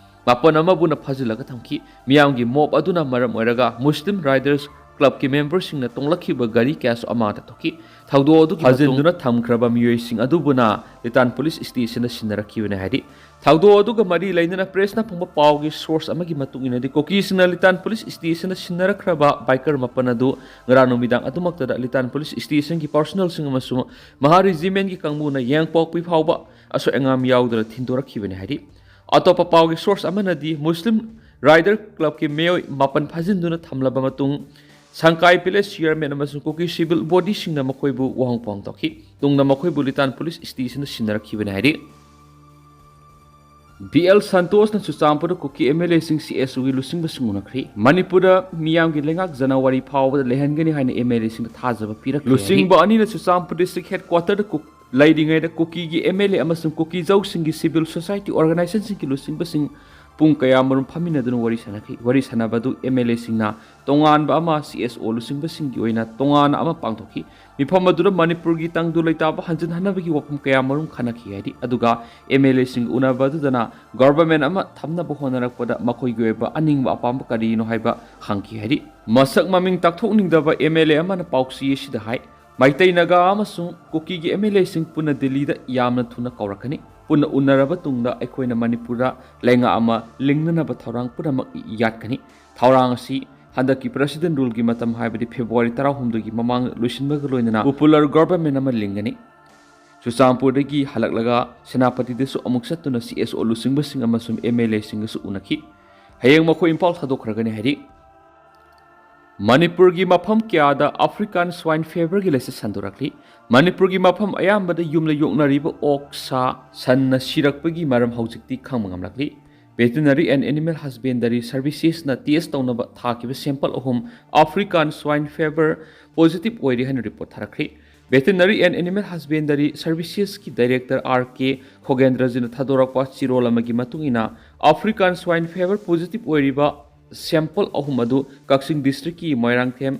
ꯃꯥꯄꯟ ꯑꯃꯕꯨꯅ ꯐꯥꯖꯤꯜꯂꯒ ꯊꯝꯈꯤ꯫ ꯃꯤꯌꯥꯝꯒꯤ ꯃꯣꯞ ꯑꯗꯨꯅ ꯃꯔꯝ ꯑꯣꯏꯔꯒ ꯃꯨꯁꯂꯤꯝ ꯔꯥꯏꯗꯔꯁ ꯀ꯭ꯂꯕꯀꯤ ꯃꯦꯝꯕꯔꯁꯤꯡꯅ ꯇꯣꯡꯂꯛꯈꯤꯕ ꯒꯥꯔꯤ ꯀꯌꯥꯁꯨ ꯑꯃꯥꯡ ꯇꯥꯊꯣꯛꯈꯤ꯫ ꯊꯧꯗꯣꯛ ꯑꯗꯨꯒꯤ ꯐꯥꯖꯤꯟꯗꯨꯅ ꯃꯇꯨꯡ ꯊꯝꯈ꯭ꯔꯕ ꯃꯤꯑꯣꯏꯁꯤꯡ ꯑꯗꯨꯕꯨꯅ ꯂꯤꯇꯥꯟ ꯄꯨꯂꯤꯁ ꯁ꯭ꯇꯦꯁꯟꯗ ꯁꯤꯟꯅꯔꯛꯈꯤꯕꯅꯤ ꯍꯥꯏꯔꯤ꯫ ꯊꯧꯗꯣꯛ ꯑꯗꯨꯒ ꯃꯔꯤ ꯂꯩꯅꯅ ꯄ꯭ꯔꯦꯁꯅ ꯐꯪꯕ ꯄꯥꯎꯒꯤ ꯁꯣꯔꯁ ꯑꯃꯒꯤ ꯃꯇꯨꯡ ꯏꯟꯅꯗꯤ, ꯀꯨꯀꯤꯁꯤꯡꯅ ꯂꯤꯇꯥꯟ ꯄꯨꯂꯤꯁ ꯁ꯭ꯇꯦꯁꯟꯗ ꯁꯤꯟꯅꯔꯛꯈ꯭ꯔꯕ ꯕꯥꯏꯀꯔ ꯃꯥꯄꯟ ꯑꯗꯨ ꯉꯔꯥꯡ ꯅꯨꯃꯤꯗꯥꯡ ꯑꯗꯨꯃꯛꯇꯗ ꯂꯤꯇꯥꯟ ꯄꯨꯂꯤꯁ ꯁ꯭ꯇꯦꯁꯟꯒꯤ ꯄꯥꯔꯁꯣꯅꯦꯜꯁꯤꯡ ꯑꯃꯁꯨꯡ ꯃꯍꯥ ꯔꯤꯖꯤꯃꯦꯟꯒꯤ ꯀꯥꯡꯕꯨꯅ ꯌꯦꯡꯄꯣꯛꯄꯤ ꯐꯥꯎꯕ ꯑꯁꯣꯏ ꯑꯉꯥꯝ ꯌꯥꯎꯗꯅ ꯊꯤꯟꯗꯣꯔꯛꯈꯤꯕꯅꯤ ꯍꯥꯏꯔꯤ꯫ ꯑꯇꯣꯞꯄ ꯄꯥꯎꯒꯤ ꯁꯣꯔꯁ ꯑꯃꯅꯗꯤ ꯃꯨꯁꯂꯤꯝ ꯔꯥꯏꯗꯔ ꯀ꯭ꯂꯕꯀꯤ ꯃꯤꯑꯣꯏ ꯃꯥꯄꯟ ꯐꯥꯖꯤꯟꯗꯨꯅ ꯊꯝꯂꯕ ꯃꯇꯨꯡ ꯁꯪꯀꯥꯏ ꯚꯤꯂꯦꯖ ꯆꯤꯌꯔꯃꯦꯟ ꯑꯃꯁꯨꯡ ꯀꯨꯀꯤ ꯁꯤꯚꯤꯜ ꯕꯣꯗꯤꯁꯤꯡꯅ ꯃꯈꯣꯏꯕꯨ ꯋꯥꯍꯪ ꯄꯥꯎꯍꯪ ꯇꯧꯈꯤ꯫ ꯇꯨꯡꯗ ꯃꯈꯣꯏꯕꯨ ꯂꯤꯇꯥꯟ ꯄꯨꯂꯤꯁ ꯁ꯭ꯇꯦꯁꯟꯗ ꯁꯤꯟꯅꯔꯛꯈꯤꯕꯅꯤ ꯍꯥꯏꯔꯤ꯫ ꯕꯤ ꯑꯦꯜ ꯁꯟꯇꯣꯁꯅ ꯆꯨꯔꯆꯥꯟꯄꯨꯔꯗ ꯀꯨꯀꯤ ꯑꯦꯝ ꯑꯦꯜ ꯑꯦꯁꯤꯡ ꯁꯤ ꯑꯦꯁ ꯑꯣꯒꯤ ꯂꯨꯆꯤꯡꯕꯁꯤꯡ ꯎꯅꯈ꯭ꯔꯤ꯫ ꯃꯅꯤꯄꯨꯔꯗ ꯃꯤꯌꯥꯝꯒꯤ ꯂꯩꯉꯥꯛ ꯖꯅꯋꯥꯔꯤ ꯐꯥꯎꯕꯗ ꯂꯩꯍꯟꯒꯅꯤ ꯍꯥꯏꯅ ꯑꯦꯝ ꯑꯦꯜ ꯑꯦꯁꯤꯡꯗ ꯊꯥꯖꯕ ꯄꯤꯔꯛꯂꯤ꯫ ꯂꯨꯆꯤꯡꯕ ꯑꯅꯤꯅ ꯆꯨꯔꯆꯥꯟꯄꯨꯔ ꯗꯤꯁꯇ꯭ꯔꯤꯛ ꯍꯦꯗꯀ꯭ꯋꯥꯇꯔꯗ ꯀꯨꯛ ꯂꯩꯔꯤꯉꯩꯗ ꯀꯨꯀꯤꯒꯤ ꯑꯦꯝ ꯑꯦꯜ ꯑꯦ ꯑꯃꯁꯨꯡ ꯀꯨꯀꯤ ꯖꯧꯁꯤꯡꯒꯤ ꯁꯤꯚꯤꯜ ꯁꯣꯁꯥꯏꯇꯤ ꯑꯣꯔꯒꯅꯥꯏꯖꯦꯁꯟꯁꯤꯡꯒꯤ ꯂꯨꯆꯤꯡꯕꯁꯤꯡ ꯄꯨꯡ ꯀꯌꯥꯃꯔꯨꯝ ꯐꯝꯃꯤꯟꯅꯗꯨꯅ ꯋꯥꯔꯤ ꯁꯥꯟꯅꯈꯤ꯫ ꯋꯥꯔꯤ ꯁꯥꯟꯅꯕ ꯑꯗꯨ ꯑꯦꯝ ꯑꯦꯜ ꯑꯦꯁꯤꯡꯅ ꯇꯣꯉꯥꯟꯕ ꯑꯃ, ꯁꯤ ꯑꯦꯁ ꯑꯣ ꯂꯨꯆꯤꯡꯕꯁꯤꯡꯒꯤ ꯑꯣꯏꯅ ꯇꯣꯉꯥꯟꯅ ꯑꯃ ꯄꯥꯡꯊꯣꯛꯈꯤ꯫ ꯃꯤꯐꯝ ꯑꯗꯨꯗ ꯃꯅꯤꯄꯨꯔꯒꯤ ꯇꯪꯗꯨ ꯂꯩꯇꯥꯕ ꯍꯟꯖꯤꯟꯍꯟꯅꯕꯒꯤ ꯋꯥꯐꯝ ꯀꯌꯥꯃꯔꯨꯝ ꯈꯟꯅꯈꯤ ꯍꯥꯏꯔꯤ꯫ ꯑꯗꯨꯒ ꯑꯦꯝ ꯑꯦꯜ ꯑꯦꯁꯤꯡꯒ ꯎꯅꯕ ꯑꯗꯨꯗꯅ ꯒꯚꯔꯟꯃꯦꯟ ꯑꯃ ꯊꯝꯅꯕ ꯍꯣꯠꯅꯔꯛꯄꯗ ꯃꯈꯣꯏꯒꯤ ꯑꯣꯏꯕ ꯑꯅꯤꯡꯕ ꯑꯄꯥꯝꯕ ꯀꯔꯤꯅꯣ ꯍꯥꯏꯕ ꯍꯪꯈꯤ ꯍꯥꯏꯔꯤ꯫ ꯃꯁꯛ ꯃꯃꯤꯡ ꯇꯥꯛꯊꯣꯛꯅꯤꯡꯗꯕ ꯑꯦꯝ ꯑꯦꯜ ꯑꯦ ꯑꯃꯅ ꯄꯥꯎꯆꯦ ꯑꯁꯤꯗ ꯍꯥꯏ, ꯃꯩꯇꯩ ꯅꯥꯒꯥ ꯑꯃꯁꯨꯡ ꯀꯨꯀꯤꯒꯤ ꯑꯦꯝ ꯑꯦꯜ ꯑꯦꯁꯤꯡ ꯄꯨꯟꯅ ꯗꯤꯜꯂꯤꯗ ꯌꯥꯝꯅ ꯊꯨꯅ ꯀꯧꯔꯛꯀꯅꯤ꯫ ꯄꯨꯟꯅ ꯎꯅꯔꯕ ꯇꯨꯡꯗ ꯑꯩꯈꯣꯏꯅ ꯃꯅꯤꯄꯨꯔꯗ ꯂꯩꯉꯥꯛ ꯑꯃ ꯂꯤꯡꯅꯅꯕ ꯊꯧꯔꯥꯡ ꯄꯨꯝꯅꯃꯛ ꯌꯥꯠꯀꯅꯤ꯫ ꯊꯧꯔꯥꯡ ꯑꯁꯤ ꯍꯟꯗꯛꯀꯤ ꯄ꯭ꯔꯦꯁꯤꯗꯦꯟ ꯔꯨꯜꯒꯤ ꯃꯇꯝ, ꯍꯥꯏꯕꯗꯤ ꯐꯦꯕ꯭ꯔꯨꯋꯥꯔꯤ ꯇꯔꯥꯍꯨꯝꯗꯣꯏꯒꯤ ꯃꯃꯥꯡꯗ ꯂꯣꯏꯁꯤꯟꯕꯒ ꯂꯣꯏꯅꯅ ꯄꯣꯄꯨꯂꯔ ꯒꯚꯔꯟꯃꯦꯟ ꯑꯃ ꯂꯤꯡꯒꯅꯤ꯫ ꯆꯨꯔꯆꯥꯟꯄꯨꯔꯗꯒꯤ ꯍꯜꯂꯛꯂꯒ ꯁꯦꯅꯥꯄꯇꯤꯗꯁꯨ ꯑꯃꯨꯛ ꯆꯠꯇꯨꯅ ꯁꯤ ꯑꯦꯁ ꯑꯣ ꯂꯨꯆꯤꯡꯕꯁꯤꯡ ꯑꯃꯁꯨꯡ ꯑꯦꯝ ꯑꯦꯜ ꯑꯦꯁꯤꯡꯒꯁꯨ ꯎꯅꯈꯤ꯫ ꯍꯌꯦꯡ ꯃꯈꯣꯏ ꯏꯝꯐꯥꯜ ꯊꯥꯗꯣꯛꯈ꯭ꯔꯒꯅꯤ ꯍꯥꯏꯔꯤ꯫ ꯃꯅꯤꯄꯨꯔꯒꯤ ꯃꯐꯝ ꯀꯌꯥꯗ ꯑꯐ꯭ꯔꯤꯀꯥꯟ ꯁ꯭ꯋꯥꯏꯟ ꯐꯦꯚꯔꯒꯤ ꯂꯥꯏꯆꯠ ꯁꯟꯗꯣꯔꯛꯂꯤ꯫ ꯃꯅꯤꯄꯨꯔꯒꯤ ꯃꯐꯝ ꯑꯌꯥꯝꯕꯗ ꯌꯨꯝꯗ ꯌꯣꯛꯅꯔꯤꯕ ꯑꯣꯛ, ꯁꯥ, ꯁꯟꯅ ꯁꯤꯔꯛꯄꯒꯤ ꯃꯔꯝ ꯍꯧꯖꯤꯛꯇꯤ ꯈꯪꯕ ꯉꯝꯂꯛꯂꯤ꯫ ꯚꯦꯇꯤꯅꯔꯤ ꯑꯦꯟ ꯑꯦꯅꯤꯃꯦꯜ ꯍꯁꯕꯦꯟꯗꯔꯤ ꯁꯔꯚꯤꯁꯦꯁꯅ ꯇꯦꯁ ꯇꯧꯅꯕ ꯊꯥꯈꯤꯕ ꯁꯦꯝꯄꯜ ꯑꯍꯨꯝ ꯑꯐ꯭ꯔꯤꯀꯥꯟ ꯁ꯭ꯋꯥꯏꯟ ꯐꯦꯚꯔ ꯄꯣꯖꯤꯇꯤꯚ ꯑꯣꯏꯔꯤ ꯍꯥꯏꯅ ꯔꯤꯄꯣꯔꯠ ꯊꯥꯔꯛꯈ꯭ꯔꯤ꯫ ꯚꯦꯇꯤꯅꯔꯤ ꯑꯦꯟ ꯑꯦꯅꯤꯃꯦꯜ ꯍꯁꯕꯦꯟꯗꯔꯤ ꯁꯔꯚꯤꯁꯦꯁꯀꯤ ꯗꯥꯏꯔꯦꯛꯇꯔ ꯑꯥꯔ ꯀꯦ ꯈꯣꯒꯦꯟꯗ꯭ꯔꯖꯤꯅ ꯊꯥꯗꯣꯔꯛꯄ ꯆꯦꯔꯣꯜ ꯑꯃꯒꯤ ꯃꯇꯨꯡ ꯏꯟꯅ, ꯑꯐ꯭ꯔꯤꯀꯥꯟ ꯁ꯭ꯋꯥꯏꯟ ꯐꯦꯚꯔ ꯄꯣꯖꯤꯇꯤꯚ ꯑꯣꯏꯔꯤꯕ ꯁꯦꯝꯄꯜ ꯑꯍꯨꯝ ꯑꯗꯨ ꯀꯛꯆꯤꯡ ꯗꯤꯁꯇ꯭ꯔꯤꯛꯀꯤ ꯃꯣꯏꯔꯥꯡꯊꯦꯝ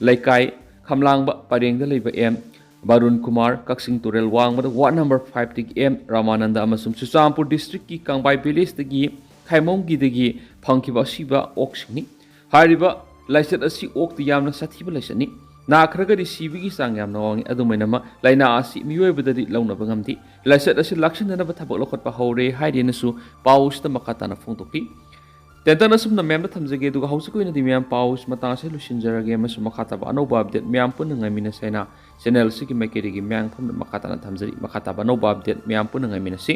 ꯂꯩꯀꯥꯏ ꯈꯝꯂꯥꯡꯕ ꯄꯔꯦꯡꯗ ꯂꯩꯕ ꯑꯦꯝ ꯕꯥꯔꯨꯟ ꯀꯨꯃꯥꯔ, ꯀꯛꯆꯤꯡ ꯇꯨꯔꯦꯜ ꯋꯥꯡꯃꯗ ꯋꯥꯔꯗ ꯅꯝꯕꯔ ꯐꯥꯏꯚꯇꯒꯤ ꯑꯦꯝ ꯔꯥꯃꯥꯅꯟꯗ ꯑꯃꯁꯨꯡ ꯆꯨꯔꯆꯥꯟꯄꯨꯔ ꯗꯤꯁꯇ꯭ꯔꯤꯛꯀꯤ ꯀꯥꯡꯕꯥꯏ ꯚꯤꯂꯦꯖꯇꯒꯤ ꯈꯥꯏꯃꯣꯡꯒꯤꯗꯒꯤ ꯐꯪꯈꯤꯕ ꯑꯁꯤꯕ ꯑꯣꯛꯁꯤꯡꯅꯤ꯫ ꯍꯥꯏꯔꯤꯕ ꯂꯥꯏꯆꯠ ꯑꯁꯤ ꯑꯣꯛꯇ ꯌꯥꯝꯅ ꯁꯥꯊꯤꯕ ꯂꯥꯏꯆꯠꯅꯤ꯫ ꯅꯥꯈ꯭ꯔꯒꯗꯤ ꯁꯤꯕꯒꯤ ꯆꯥꯡ ꯌꯥꯝꯅ ꯋꯥꯡꯏ꯫ ꯑꯗꯨꯝ ꯑꯣꯏꯅꯃꯛ, ꯂꯥꯏꯅꯥ ꯑꯁꯤ ꯃꯤꯑꯣꯏꯕꯗꯗꯤ ꯂꯧꯅꯕ ꯉꯝꯗꯦ꯫ ꯂꯥꯏꯆꯠ ꯑꯁꯤ ꯂꯥꯛꯁꯤꯟꯗꯅꯕ ꯊꯕꯛ ꯂꯧꯈꯠꯄ ꯍꯧꯔꯦ ꯍꯥꯏꯔꯦꯅꯁꯨ ꯄꯥꯎ ꯑꯁꯤꯗ ꯃꯈꯥ ꯇꯥꯅ ꯐꯣꯡꯗꯣꯛꯈꯤ꯫ ꯇꯦꯟꯇꯟ ꯑꯁꯨꯝꯅ ꯃꯌꯥꯝꯗ ꯊꯝꯖꯒꯦ, ꯑꯗꯨꯒ ꯍꯧꯖꯤꯛꯀꯤ ꯑꯣꯏꯅꯗꯤ ꯃꯌꯥꯝ ꯄꯥꯎ ꯑꯁꯤ ꯃꯇꯥꯡ ꯑꯁꯤꯗ ꯂꯣꯏꯁꯤꯟꯖꯔꯒꯦ, ꯑꯃꯁꯨꯡ ꯃꯈꯥ ꯇꯥꯕ ꯑꯅꯧꯕ ꯑꯞꯗꯦꯠ ꯃꯌꯥꯝ ꯄꯨꯟꯅ ꯉꯥꯏꯃꯤꯟꯅꯁꯦ ꯍꯥꯏꯅ ꯆꯦꯅꯦꯜ ꯑꯁꯤꯒꯤ ꯃꯥꯏꯀꯩꯗꯒꯤ ꯃꯌꯥꯝ ꯄꯨꯝꯅ ꯃꯈꯥ ꯇꯥꯅ ꯊꯝꯖꯔꯤ꯫ ꯃꯈꯥ ꯇꯥꯕ ꯑꯅꯧꯕ ꯑꯞꯗꯦꯠ ꯃꯌꯥꯝ ꯄꯨꯟꯅ ꯉꯥꯏꯃꯤꯟꯅꯁꯤ꯫